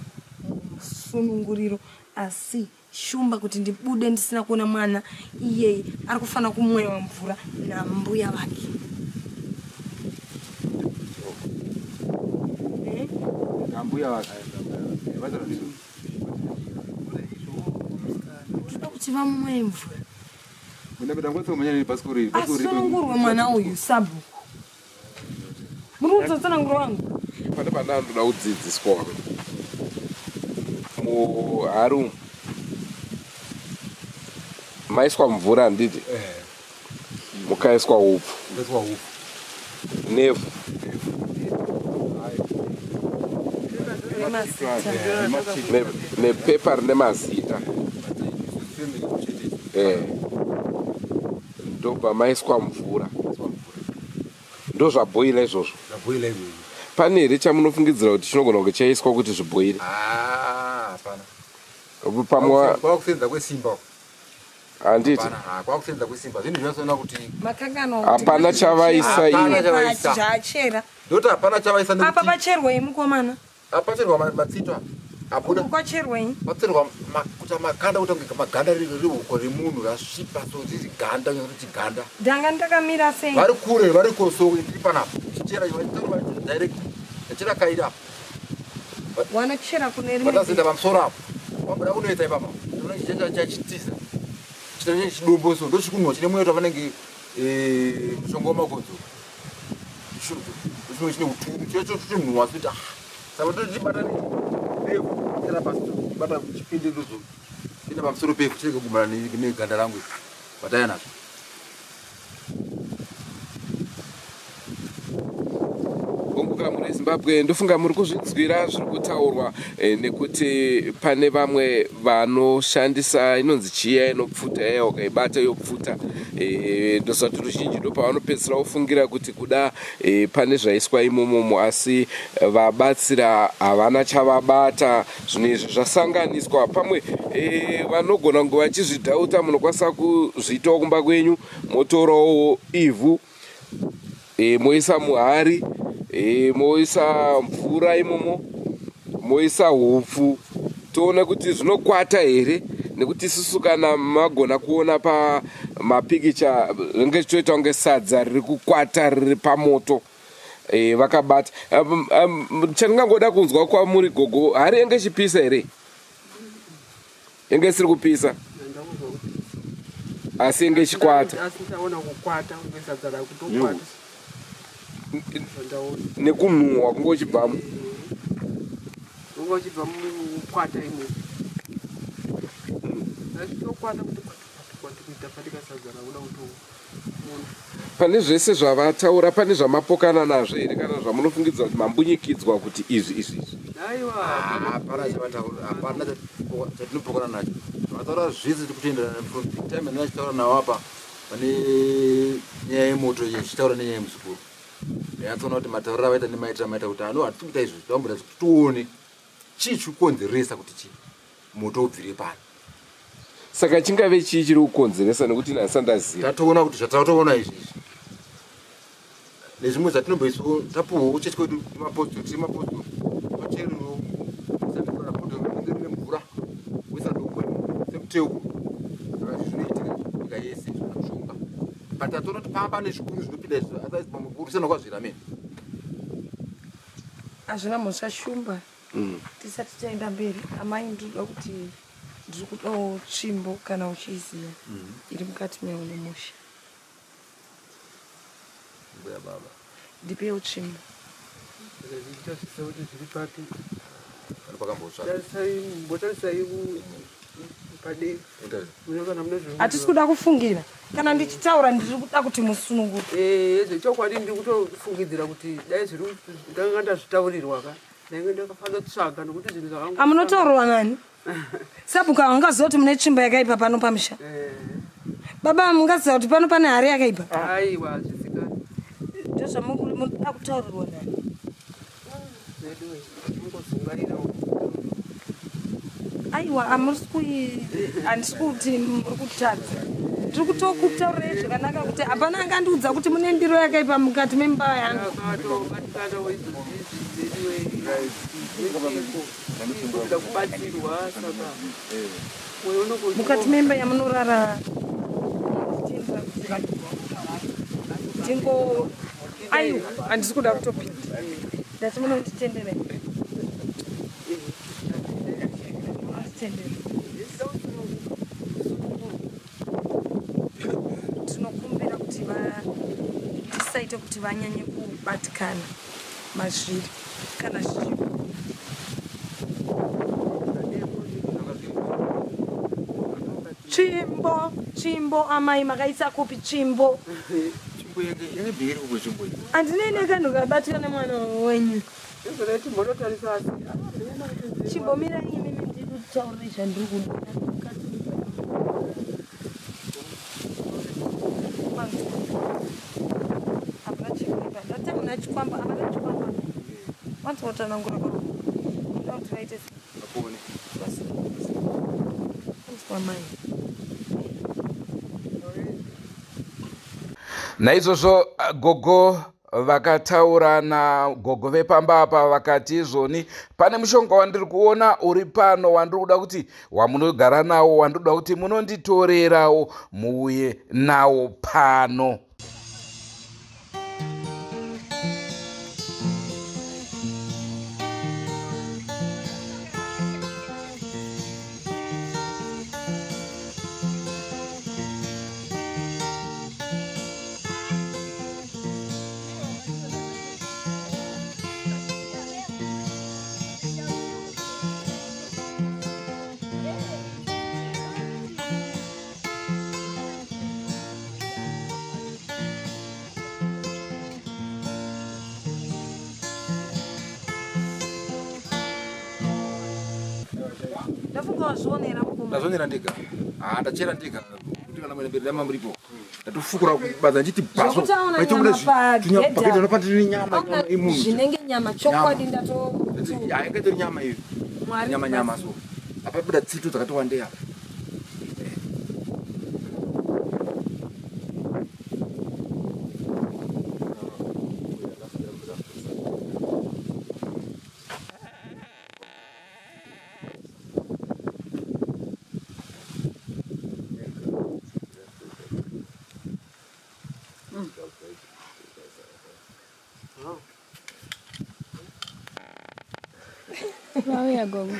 sununguriro asi shumba kuti ndibude ndisina kuona mwana iyeye ari kufanira kumwewa mvura nambuya vake. Eh? Nambuya vake. Toda kuti vamwe mvura. Asunungurwe mwana uyu sabhuku. Muri kutsatsanangura wangu. Pane pandandoda kudzidziswa muhari umu maiswa mvura handiti eh. mukaiswa hupfu nevhu nepepa rine mazita eh. ndobva maiswa mvura ndozvabhoila izvozvo pane here chamunofungidzira kuti chinogona kunge chaiswa kuti zvibhoile ah, pamwe kwakusenza kwesimba handiti kwakusenza kwesimba zvinhu zvinosoona kuti hapana chavaisa zvachera ndoti hapana chavaisa apa pacherwei mukomana Apacherwa matsito apa. Abuda. Kwacherwei? Pacherwa kuita makanda kuita kunge maganda rehuko remunhu rasvipa so riri ganda kuti ganda. Ndanga ndakamira sei? Vari kure vari koso ndiri panapa. Chichera vachitaura direct. Chera kaira apa. Wanochera kune rimwe. Vatazoenda pamusoro apo. Wabuda kunoita ipapa. Unoona chichera chachitiza. Chitanga chidombo so ndochikunwa chine mweya vanenge eh mushonga wamakodzo. Chimwe chine uturu chacho chinhuwa kuti ah saka tochibata nevhu chera pasi bata chipinde ndozo pinda pamusoro pevhu chirege kugumana neganda rangu bataya nazvo Hongu mhuri yeZimbabwe ndofunga muri kuzvinzwira zviri kutaurwa eh, nekuti pane vamwe vanoshandisa inonzi chiya inopfuta iya ukaibata yopfuta eh, ndoziva kuti ruzhinji ndopavanopedzisira vofungira kuti kuda eh, pane zvaiswa imomomo asi vabatsira havana chavabata zvinhu izvi zvasanganiswa pamwe vanogona kunge vachizvidhauta munokwanisa kuzviitawo kumba kwenyu motorawo ivhu e, moisa muhari e, moisa mvura imomo moisa hupfu toona kuti zvinokwata here nekuti isusu kana magona kuona pamapikicha ringe chitoita kunge sadza riri kukwata riri pamoto. e, vakabata. Chandingangoda kunzwa kwamuri gogo, hari yenge ichipisa here? Yenge isiri kupisa asi yenge ichikwata. Asi ndaona kukwata kunge sadza rakutokwata. Zvandaona. Nekunhuhwa kunge uchibvamo. Unga uchibva mukwata imo. Achitokwata kuti kwata kwata kwata kuita fatika sadza rakuda kutoona. Pane zvese zvavataura, pane zvamapokana nazvo here kana zvamunofungidza kuti mambunyikidzwa kuti izvi izvi izvi? Aiwa. Hapana chavataura, hapana chatinopokana nacho. Vakataura zvese tiri kutoenderana from the time andina chitaura navo apa pane nyaya yemoto iyi, chitaura nenyaya yemuzukuru. Ndanyatsoona kuti matauriro avaita nemaitiro amaita kuti ano hatisi kuita izvi, tamboda kuti tione chii chiri kukonzeresa kuti chii moto ubvire pano. Saka chingave chii chiri kukonzeresa nekuti ini handisati ndaziva. Tatoona kuti zvatatoona izvi izvi nezvimwe zvatinomboiswa tapuhwa kuchechi kwedu nemapostori, tiri mapostori tocherero kuisa bhodhoro rinenge rine mvura woisa dombo semuteuko. Saka izvi zvinoitika nyika yese zvina mushonga, but tatoona kuti pamba nezvikuru zvinopinda izvi, otherwise pamwe kurwisana kwazvira mene. Hazvina mhosva Shumba. Tisati taenda mberi amai, ndinoda kuti ndiri kudawo tsvimbo kana uchiiziva iri mukati meuno musha. Mbuya baba. Ndipewo tsvimbo. Zvichasvisa kuti zviri papi. Pane pakambotsvaka. Tarisai, mbotarisai padenga. Mune kana mune zviri. Hatisi kuda kufungira. Kana ndichitaura ndiri kuda kuti musunungure. Eh, zvechokwadi ndiri kutofungidzira kuti dai zviri ndanga ndazvitaurirwa ka. Ndainge ndakafanira kutsvaga nokuti zvinhu zvakangu. Amunotaurirwa nani? Sabhuku haungaziva kuti mune tsvimbo yakaipa pano pamusha. Baba, mungaziva kuti pano pane hari yakaipa? Aiwa, hazvisika. Ndozvamunoda kutaurirwa nani? Vedu mungozungairawo. Aiwa, amusi kui handisi kuti muri kutadza. Ndiri kutokutaurirai zvakanaka kuti hapana angandiudza kuti mune ndiro yakaipa mukati memba yangu. Akatobatikanawo izvozvi vedu kuda kubatsirwa saka mwoyo unongo Mukati memba yamunorara tingo aiwa, handisi kuda kutopinda. Ndati munonditendera. Munonditendera. Tinokumbira kuti tisaite kuti vanyanye kubatikana mazviri kana zvichipo. Tsvimbo, tsvimbo amai, makaisa kupi tsvimbo? Tsvimbo yenge yenge bhiri kupo tsvimbo iyi. Handinei nekanhu kabatwa nemwana wenyu. Izvozvo timbonotarisa asi. Chimbomirai imimi, ndiri kutaurira zvandiri kuda. Hapana chikuipa. Ndati hamuna chikwambo, havana chikwambo. Wanzwa kutsanangura kwavo. Ndoda kuti vaite sei? Vapone. Wanzwa mai. Naizvozvo gogo vakataura nagogo vepamba apa vakati izvoni pane mushonga wandiri kuona uri pano wandiri kuda kuti wamunogara nawo, wandiri kuda kuti munonditorerawo muuye nawo pano. Ndafunga wazvionera mukoma. Ndazvionera ndega. Ah, ndachera ndega. Kuti kana mwene mberi dama muripo. Ndatofukura kubadza ndichiti bhaso. Zvekutaona Paitobuda nyama pagedha. pagedha napatiri nyama nyama yemunhu. Zvinenge nyama chokwadi ndato. Hainga itori nyama iyo. Mwari Nyama nyama so. Apa buda tsito dzakati wandei apa. Vauya gogo.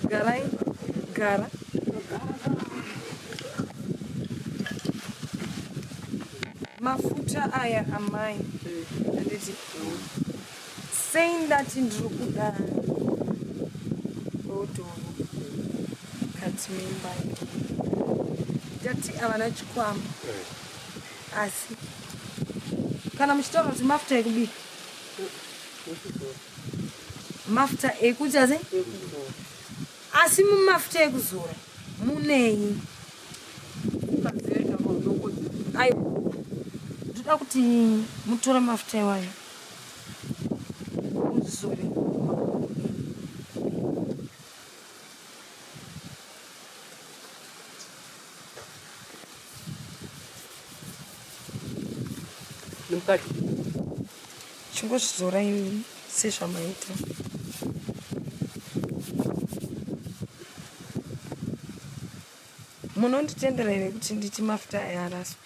Garai, gara. Mafuta aya amai handiti sei ndati ndiri kuda bhodhoro mukati memba ndati havana chikwambo asi kana muchitaura kuti mafuta ekubika mafuta ekuita sei asi mumafuta ekuzora munei aiwa ndoda kuti mutore mafuta iwayo muzore Nemukati. Chingozvizorai sezvamaita. Munonditendera here kuti nditi mafuta aya araswe?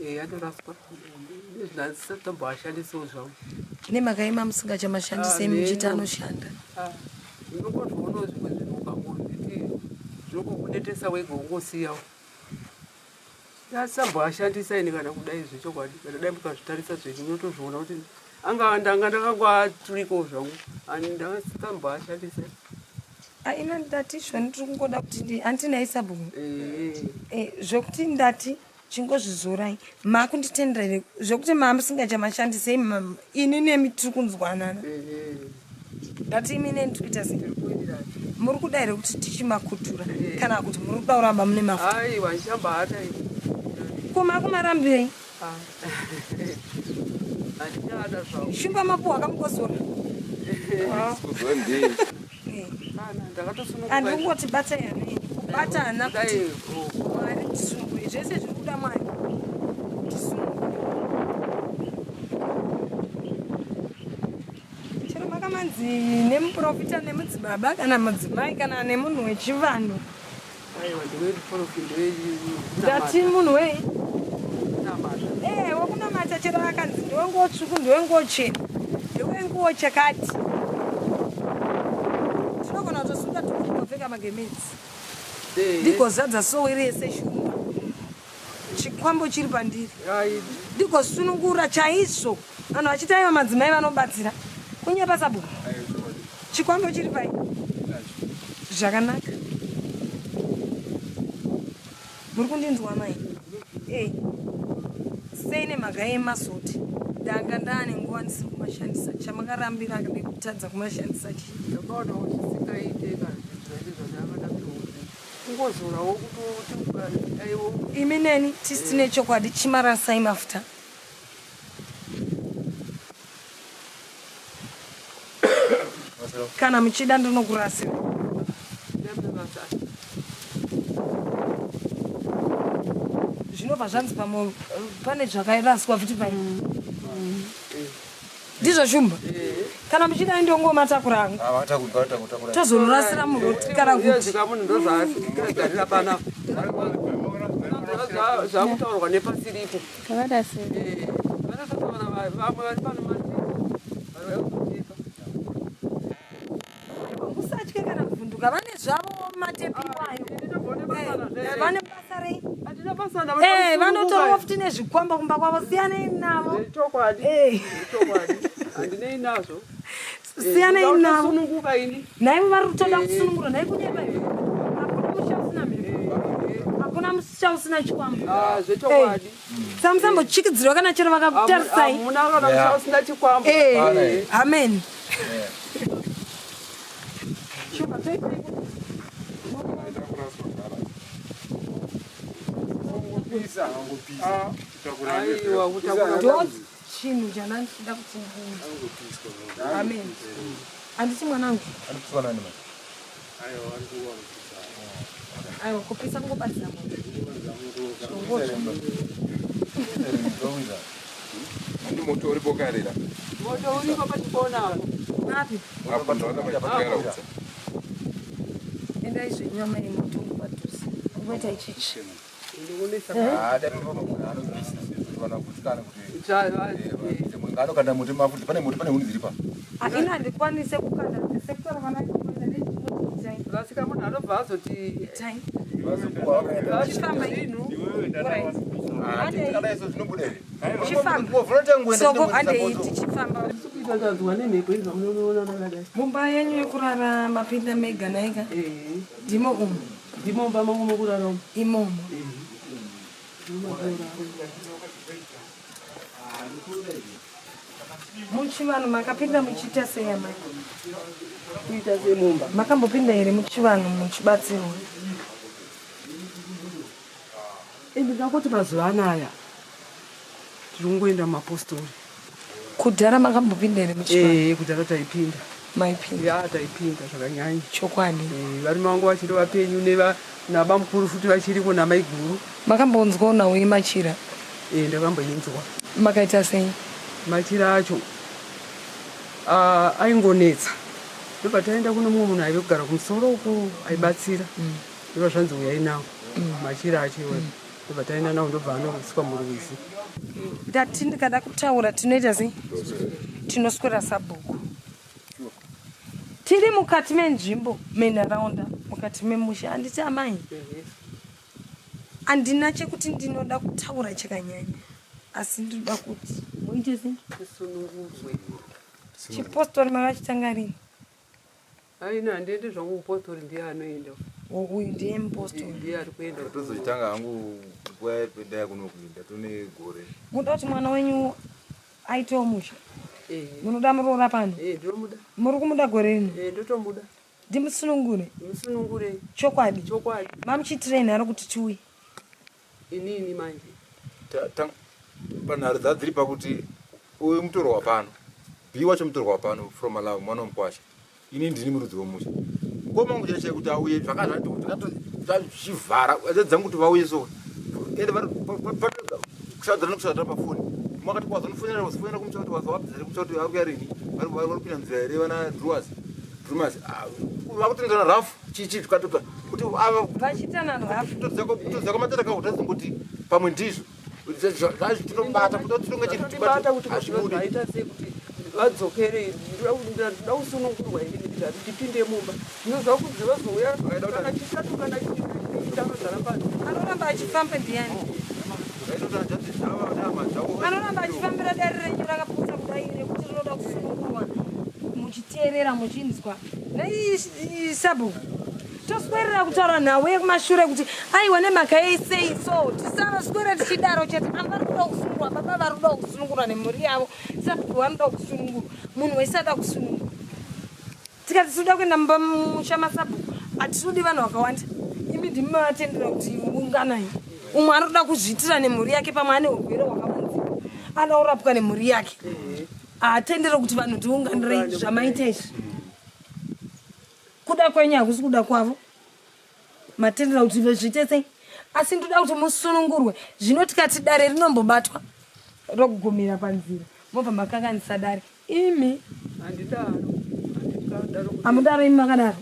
Eh, anoraswa. Nezvinasati zvangu. Nemhaka yema musingachamashandise Ah, muchiti neno. anoshanda. Ah, unongozvionawo zvimwe zvinhu ukangozviti zvinongokunetesa wega wongosiyawo. Ndasamboashandisa ini kana kudai zvechokwadi kana dai mukazvitarisa zvenyu munotozviona kuti anga ndanga ndakangoaturikawo zvangu ndasamboashandisa. Ah, ina ndati zvoni ndiri kungoda kuti ndi handina isabhuku. Eh, Eh, zvekuti ndati chingozvizorai makunditendera here zvekuti mamusingachamashandisei ini nemi tiri kunzwanana eh, ndati imi neni tiri kuita sei tiri kuwirirana. muri kuda here kuti tichimakutura kana kuti muri kuda kuramba mune mafuta Aiwa ndichambaata ini. ko makumarambirei Ah. Handichada zvangu. shumba mapuwa akamukosora Kuzondii. Kana ndakatosununguka. handiri kungoti batai hana ini kubata hana kuti Dai, oh. mwari tisunungure zvese zviri kuda mwari tisunungure chero makamanzi nemuprofita nemudzibaba kana mudzimai kana nemunhu wechivanhu Aiwa ndiwemuprofi ndiwe ndati munhu wei namata. ee wekunamata chero akanzi ndiwenguwo tsvuku ndiwenguwo chena ndiwenguwo chakati tinogona kutosunga tukupfeka magemenzi ndigozadza soweri yese shumba chikwambo chiri pandiri ndigosunungura chaizvo vanhu vachiti aiwa madzimai vanobatsira kunyepa sabhuku chikwambo chiri pai zvakanaka muri kundinzwa mai e sei nemhaka yemasoti ndanga ndaane nguva ndisiri kumashandisa chamakarambira nekutadza kumashandisa chii Ndakaonawo zvisingaite kana zvinhu zvandanga ndatoona. Kungozorawo kutoti ukadaiwo imi neni tisi tine chokwadi chimarasai mafuta kana muchida ndinokurasira ndambe basa. zvinobva zvanzi pamwe pane zvakaraswa futi pai ndizvo shumba kana muchida ndongomatakura angu tozonorasira muroti kana Uye kuti zvikamunhu ndozvagarira panapa. Zvakutaurwa nepasiripo. Tavarasira. Eh, vanototaura vamwe vari pano mati vari kutipa. usatye kana kuvhunduka vane zvavo matepi iwayo Eh, vane basa rei Hatina basa Eh, vanotorwa futi nezvikwamba kumba kwavo siyanei navo Chokwadi. Eh. Chokwadi. Handinei nazvo. siyanei navo Sununguka ini. naivo vari kutoda kusunungura nhai kunyepa iwe hakuna musha usina mhepo hakuna musha usina chikwamba Ah, zvechokwadi. samusambochikidzirwa kana chero vakakutarisai Hamuna kana musha usina chikwambo. Eh, amen Aiwa kutakura. ndo chinhu chandandida kuti ndiite. amen handiti mwanangu aiwa kupisa kungobatira moto Ndi moto uripo karera. Moto uripo pachikona apo. api Apo ndaona pachigara utsa. endai zvenyu amai moto padhuze. Chimboita ichichi. Anokanda muti mafuti pane muti pane huni dziri pa. Ini handikwanise kukanda sekutora vana vasika munhu anobva azoti itai. Chifamba inu. Tikadai so zvinobuda here? Chifamba. Soko handei tichifamba. Kuitanzwa nemhepo izvo munoona makadai. Mumba yenyu yekurara mapinda mega naika? Ndimo umu. Ndimo mumba mangu mokurara umu. Imomo. Muchivanhu makapinda muchiita sei amai? Kuita sei mumba? Makambopinda here muchivanhu muchibatsirwa? Ndinoda kuti mazuva anaya tiri kungoenda mumapostori. Kudhara makambopinda here muchivanhu? Eh, kudhara taipinda. Maipinda? Ya, taipinda zvakanyanya. Chokwadi. Eh, varume vangu vachiri vapenyu neva nabamukuru futi vachiriko namaiguru. Makambonzwawo nhau yemachira? Eh, ndakamboinzwa. Makaita sei? Machira acho ah, aingonetsa. Ndobva taenda kuno mumwe munhu aive kugara kumusoro uko aibatsira. Ndobva zvanzi uyai nawo machira acho iwayo. Ndobva taenda nawo ndobva anoiswa murwizi. Ndati ndikada kutaura tinoita sei? Tinoswera sabhuku. Tiri mukati menzvimbo, menharaunda, mukati memusha. Handiti amai? Handina chekuti ndinoda kutaura chakanyanya, asi ndinoda kuti muite sei? Tisunungurwe. Chipostori makachitanga rini? Aina handiendi zvangu kupostori ndiye anoenda. Uyu ndiye mupostori. Ndiye ari kuenda. Tozochitanga hangu nguva yepedaya kuno kuenda tone gore. Munoda kuti mwana wenyu aitewo musha? Munoda muroora pano? Eh, ndinomuda. Muri kumuda gore rino? Eh, ndotomuda. Ndimusunungure? Ndimusunungure. Chokwadi? Chokwadi. Mamuchiitirei nharo kuti tiuye? Inini manje. Panharo dzadziri pakuti uyu mutorwa wapano. B wacho mutorwa wapano from Malawi mwana wemukwasha. Ini ndini murudzi wemusha. Mukoma wangu chaiye kuti auye zvakazvachivhara dzangu kuti vauye so. Ende vari kushadzana nekushadzana pafoni. Makati wazonofonera wazofonera kumusha kuti wazowabvisa kumusha kuti vari kuya rini. Vari kupinda nzira here vana Druas. Drumas. Vakutenderana rafu chichi tukatopa kuti ava vachitana rafu. Kutodzaka matata kawo tazongoti pamwe ndizvo. Tinobata kuti tinonga chiri tibata kuti hazvibudi. Sei kuti vadzokere ndoda kusunungurwa ini ndati ndipinde mumba ndinoziva kuti vazouya kana chitatu kana chitano zvaramba anoramba achifamba ndiani anoramba achifambira dare renyu rakaputsa kudai rekuti rinoda kusunungurwa muchiteerera muchinzwa sabhuku toswerera kutaura nhau yekumashure kuti aiwa nemhaka yei sei so tisaswera tichidaro chete ava vari kuda kusunungurwa baba vari kuda kusunungurwa nemhuri yavo sabhuku vanoda kusunungurwa munhu wese ada kusunungurwa tikati tinoda kuenda mumba musha masabhuku hatitodi vanhu vakawanda imi ndimi mavatendera kuti unganai umwe anoda kuzviitira nemhuri yake pamwe ane urwere hwakavanzika anoda kurapwa nemhuri yake haatendere kuti vanhu tiunganirei zvamaita izvi kuda kwenyu hakusi kuda kwavo matendera kuti zviite sei asi ndoda kuti musunungurwe zvino tikati dare rinombobatwa rokugumira panzira mobva makanganisa dare imi handidaro hamudaro imi makadaro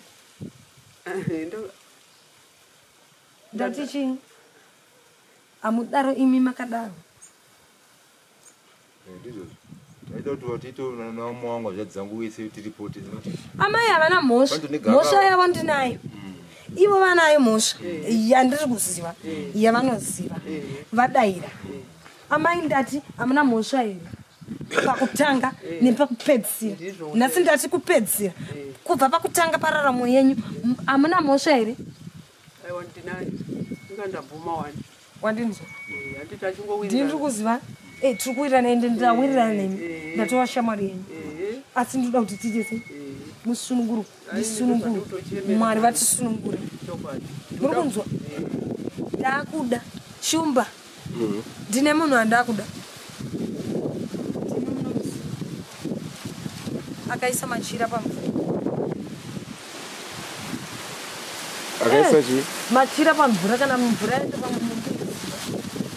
ndati chii hamudaro imi makadaro amai havana mhosva mhosva yavo ndinayo ivo vanayo mhosva yandiri kuziva yavanoziva vadaira amai ndati hamuna mhosva here pakutanga nepakupedzisira nhasi ndati kupedzisira kubva pakutanga pararamo yenyu hamuna mhosva here Aiwa ndinayo. Inga ndabvuma wani. Wandinzwa? Eh, handiti achingowirirana. Ndiri kuziva. Eh, tiri kuwirirana ende ndawirirana nemi. Ndatova shamwari yenyu. Asi ndinoda kuti tiite sei? Musunungurwe, ndisunungurwe. Mwari vatisunungure. Muri kunzwa? Ndakuda shumba. Ndine munhu andakuda. Akaisa machira pamvura. Akaisa chii? Machira pamvura kana mvura yacho pamwe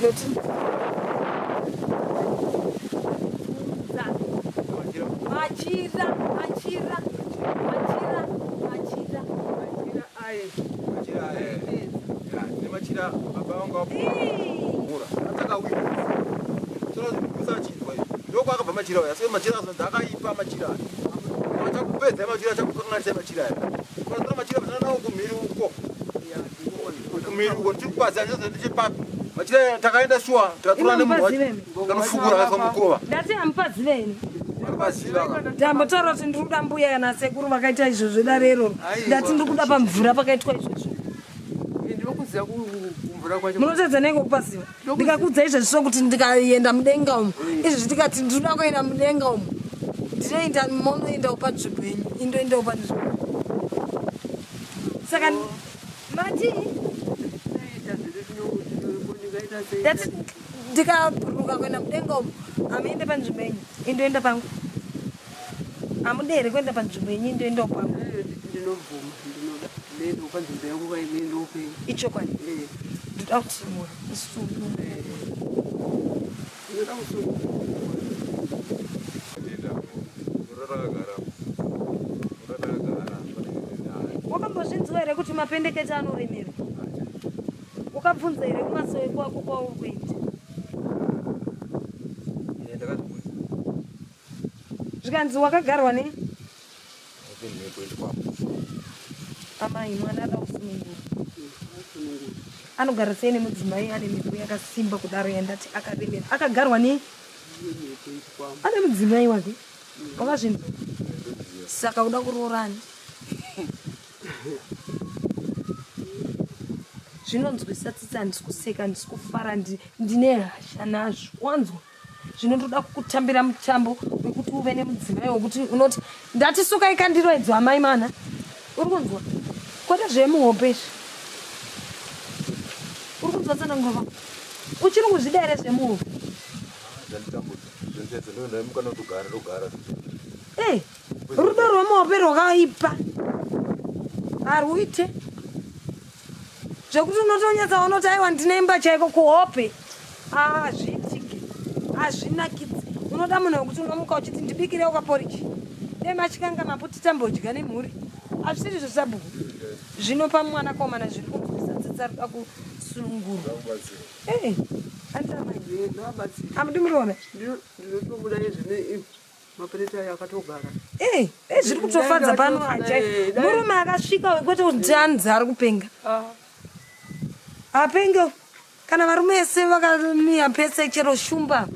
noti machira machira machira machira machira aye machira aye. Zvakaita baba vangu vapura atakawira saka ndokwakabva machira aya asi machira azonzi akaipa machira aya achakupedza machira achakukanganisa machira aya ukatora machira vatana nawo kumhiri uko kumhiri uko tiri kupazi andichipapi machira aya takaenda shuwa tikatora nemunhu wacho kanofukura akaiswa mukova ndati hamupazive ini ndambotaura kuti ndiri kuda mbuya kana sekuru vakaita izvozvo dare iroro ndati ndiri kuda pamvura pakaitwa izvozvo munotadza nei kokupaziva ndikakuudza izvezvi so kuti ndikaenda mudenga umu eh. izvezvi ndikati ndinoda kuenda mudenga umu ndinoenda monoendawo panzvimbo yenyu indoendawo panzvimbo saka matii ndati ndikabhuruka kuenda mudenga umu amuende panzvimbo yenyu indoenda pangu amude here kuenda panzvimbo yenyu indoendawo pangu eh, ndinobvuma ndinoda ndoendawo panzvimbo yangu kainendawo penyu ichokwadi eh. ndoda kuti mhuri isunungurwe ndinoda kusunungurwa wakambozvinzwa here kuti mapendekete anoremera wakabvunza here kumasowe kwako kwauri kuenda zvikanzi wakagarwa ne amai mwana ada kusunungura anogara sei nemudzimai ane mhepo yakasimba kudaro yandati akaremera akagarwa nei ane mudzimai wake wakazvinzwa saka uda kuroorani zvinonzwisa tsitsi handisi kuseka handisi kufara ndine hasha nazvo wanzwa zvino ndoda kukutambira mutambo wekuti uve nemudzimai wekuti unoti ndati sukai kandiro idzo amai mana uri kunzwa kwete zvemuhope izvi uri kunzwa tsanangova uchiri kuzvida here zvemuhope Hey, rudo rwemuhope rwakaipa harwuite zvekuti unotonyatsa unoti aiwa ndine imba chaiko kuhope hazviitike hazvinakidzi unoda munhu wekuti unomuka uchiti ndibikirewo kaporiji dai machikanga maputi tambodya nemhuri hazvisiri zvesabhuku zvinopa mwanakomana zviri kunzwisa tsitsi ari kuda kusunungurwa amudi muroora ndinotobuda izvi Mapureta ayo akatogara. Eh, eh zviri kutofadza pano ajai. Eh, Murume akasvika kwete kuti anzi ari kupenga. Ah. Apenge kana varume ese vakamiya pese chero shumba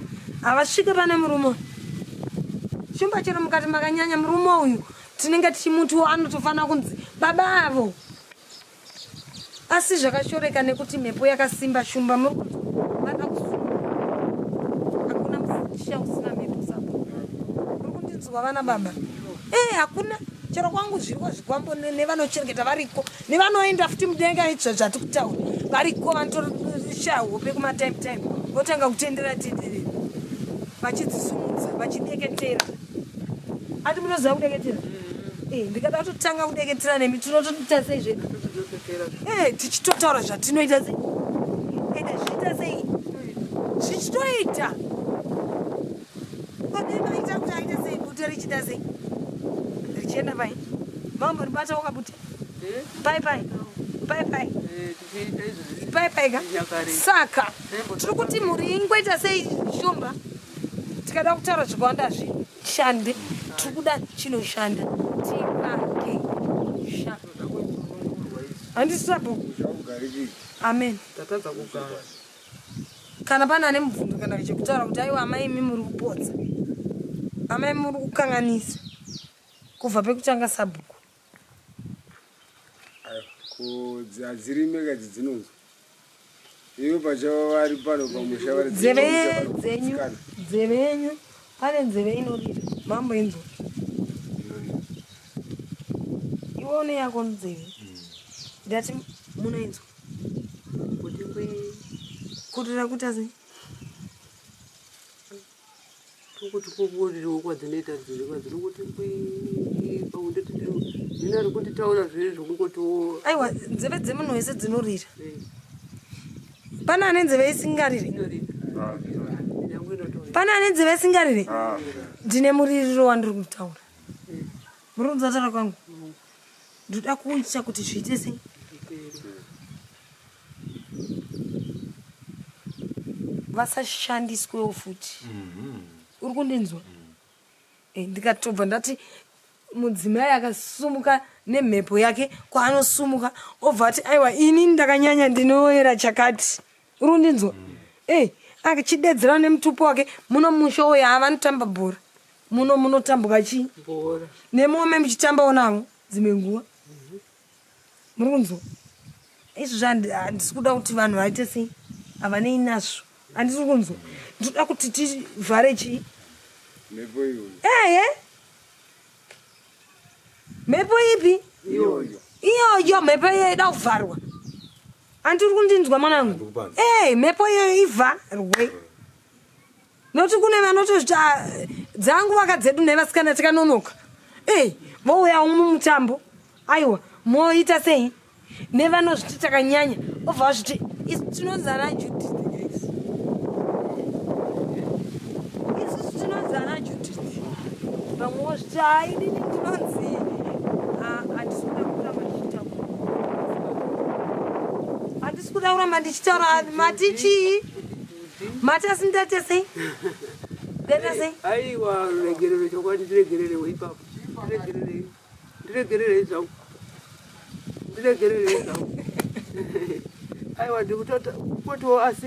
havasvike pane murume. Shumba chero mukati makanyanya murume uyu tinenge tichimuti anotofanira kunzi baba avo. Asi zvakashoreka nekuti mhepo yakasimba shumba muri kuti vada kusunga. Hakuna musha usina mhepo sapo. Muri kundinzwa vana baba? Eh, hakuna chero kwangu zviriko zvikwambo nevanochengeta variko nevanoenda futi mudenga izvo zvati kutaura variko vanotoshaya hope kumatime time votanga kutendera tenderera vachidzisumudza vachideketera ati munoziva kudeketera eh, ndikada kutotanga kudeketera nemi tinotoita sei zvedu eh, tichitotaura zvatinoita sei ende zviita sei zvichitoita kodai maita kuti aite sei bute richiita sei richienda pai mambo ribata wakabute eh? pai pai pai pai pai pai ka saka tiri kuti mhuri ingoita sei shumba tikada kutaura zvakawanda hazvishande tiri kuda chinoshanda tivake musha handisi sabhuku amen kana pane ane mubvunzo kana chekutaura kuti aiwa amai imi muri kupotsa amai muri kukanganisa kubva pekutanga sabhuku hadzirime kadzi dzinonzwa ivo pachavo vari pano pamusha vari nzeve dzenyu nzeve yenyu pane nzeve inorira mambo inzwa iwe une yako nzeve ndati munoinzwa kurira kuita sei Tokuti kuburirawo kwadzinoita dziri kwadzinokuti kwii ndina ari kunditaura zvee zvokungotiwo aiwa nzeve dzemunhu wese dzinorira eh. pane ane nzeve isingarire pane ane nzeve isingarire ah. ndine muririro wandiri kutaura eh. muri kunzatara kwangu ndoda kuita kuti zviite sei Vasashandiswewo futi. Uri kundinzwa? Eh, ndikatobva ndati mudzimai akasumuka nemhepo yake kwaanosumuka obva ati aiwa ini ndakanyanya ndinoyera chakati. Uri kundinzwa? Eh, achidedzera nemutupo wake muno musha uyo havanotamba bhora. Muno munotambwa chii? Bhora. Nemome muchitambawo navo dzimwe nguva. Muri kunzwa? Izvozvo handisi kuda kuti vanhu vaite sei, havanei nazvo. Handisi kunzwa. Ndinoda kuti tivhare chii? Mhepo iyoyo. Ehe. Mhepo ipi? Iyoyo. Iyoyo mhepo iyoyo ida kuvharwa. Handiri kundinzwa mwanangu? Eh, mhepo iyoyo ivharwe. Nokuti kune vanotozviti ah, dzangu vakadzedu nevasikana tikanonoka. Eh, vouya mumutambo. Aiwa, moita sei? Nevanozviti takanyanya, obva vazviti isu tinonzi ana Judith guys. Isusu tinonzi ana Judith. Vamwe vozviti ah, inini ndinonzi ah, handisi kuda kuramba ndichitaura. Handisi kuda kuramba ndichitaura mati chii? Mati asi ndaita sei? Ndaita sei? Aiwa, ruregerero chokwadi ndiregererewo ipapo. Ndiregererei. Ndiregererei zvangu. Ndiregererei zvangu. Aiwa ndikutota kupotiwo asi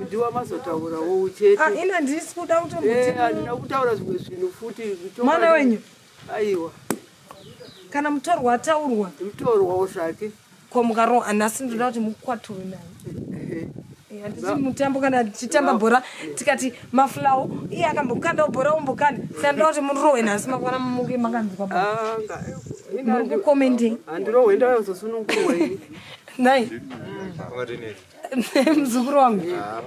ndiwa mazotaurawo chete. Ah, ina ndisi kuda kutombuti. Eh, handina kutaura zvimwe zvinhu futi. Mwana wenyu? Aiwa. Kana mutorwa ataurwa. Mutorwawo zvake. Ko mukarohwa nhasi ndoda kuti mukwaturwe naye. Eh, handiti mutambo kana tichitamba bhora tikati mafulawo iye akambokandawo bhora ombokanda saka ndoda kuti murohwe nhasi makwana mumuke makanzwa ah, muri kukomendei handirohwe ndayozosunungurwa ini nhai muzukuru wangu ah,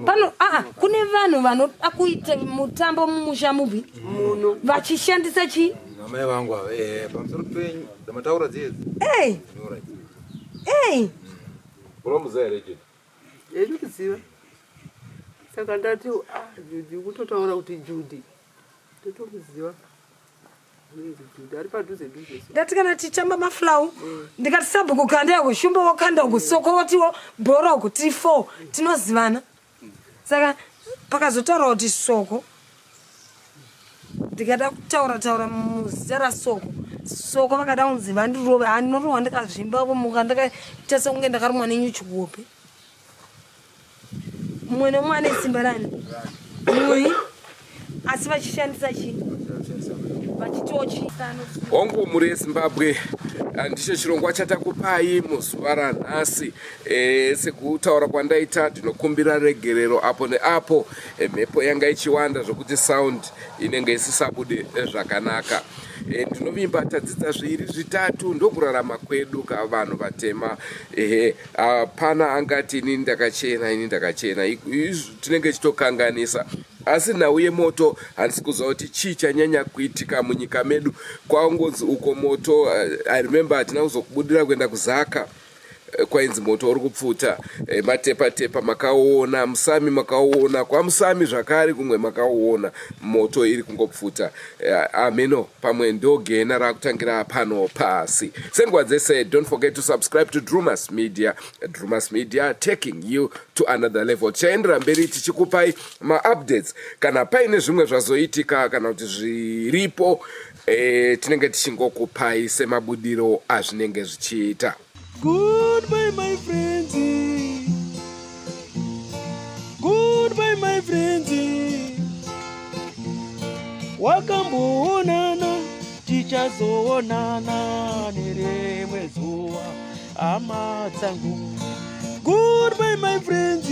pano aa ah, kune vanhu vanoda kuita mutambo mumusha mupi muno vachishandisa chii amai vangu ava eh, pamusoro penyu dzamataura dzedzi ei ei unomuziva here judhi ndinokuziva saka ndati ah, judhi kutotaura kuti judhi ndotomuziva ndati kana tichitamba maflau mm. ndikati sabhuku kanda uku shumba wokanda uku soko wotiwo bhora uku tiri four tinozivana saka pakazotaura kuti soko ndikada kutaura taura muzita rasoko soko vakada kunzi vandirove andinorohwa ndikazvimba kumuka ndakaita sekunge ndakarumwa nenyuchi kuhope mumwe nemumwe ane simba rani mui asi vachishandisa chii vachitiwo chii Hongu mhuri yeZimbabwe ah, ndicho chirongwa chatakupai muzuva ranhasi. E, sekutaura kwandaita ndinokumbira regerero apo neapo e, mhepo yanga ichiwanda zvokuti sound inenge isisabude zvakanaka. E, ndinovimba tadzidza zviiri zvitatu ndokurarama kwedu kavanhu vatema. Ehe, hapana angati ini ndakachena ini ndakachena tinenge tichitokanganisa asi nhau yemoto handisi kuziva kuti chii chanyanya kuitika munyika medu kwangonzi uko moto eh, i remember hatina kuzokubudira kuenda kuzaka eh, kwainzi moto uri kupfuta eh, matepa tepa makauona musami makauona kwamusami zvakare kumwe makauona moto iri kungopfuta ameno pamwe ndogena rakutangira pano pasi senguva dzese don't forget to subscribe to drumas media drumas media taking you to another level tichaendera mberi tichikupai maupdates kana paine zvimwe zvazoitika kana kuti zviripo e, tinenge tichingokupai semabudiro azvinenge zvichiita Goodbye my friends. Goodbye my friends. Wakamboonana tichazoonana nerimwe zuva hama dzangu. Goodbye my friends.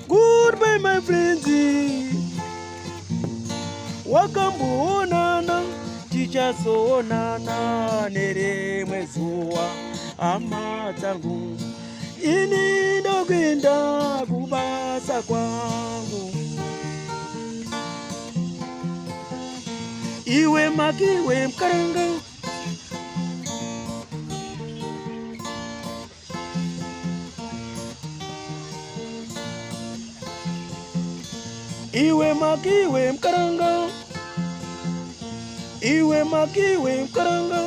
Goodbye my friends. Wakamboonana tichazoonana nerimwe zuva hama dzangu. Ini ndokuenda kubasa kwangu. Iwe makiwe mkaranga Iwe makiwe mkaranga Iwe makiwe mkaranga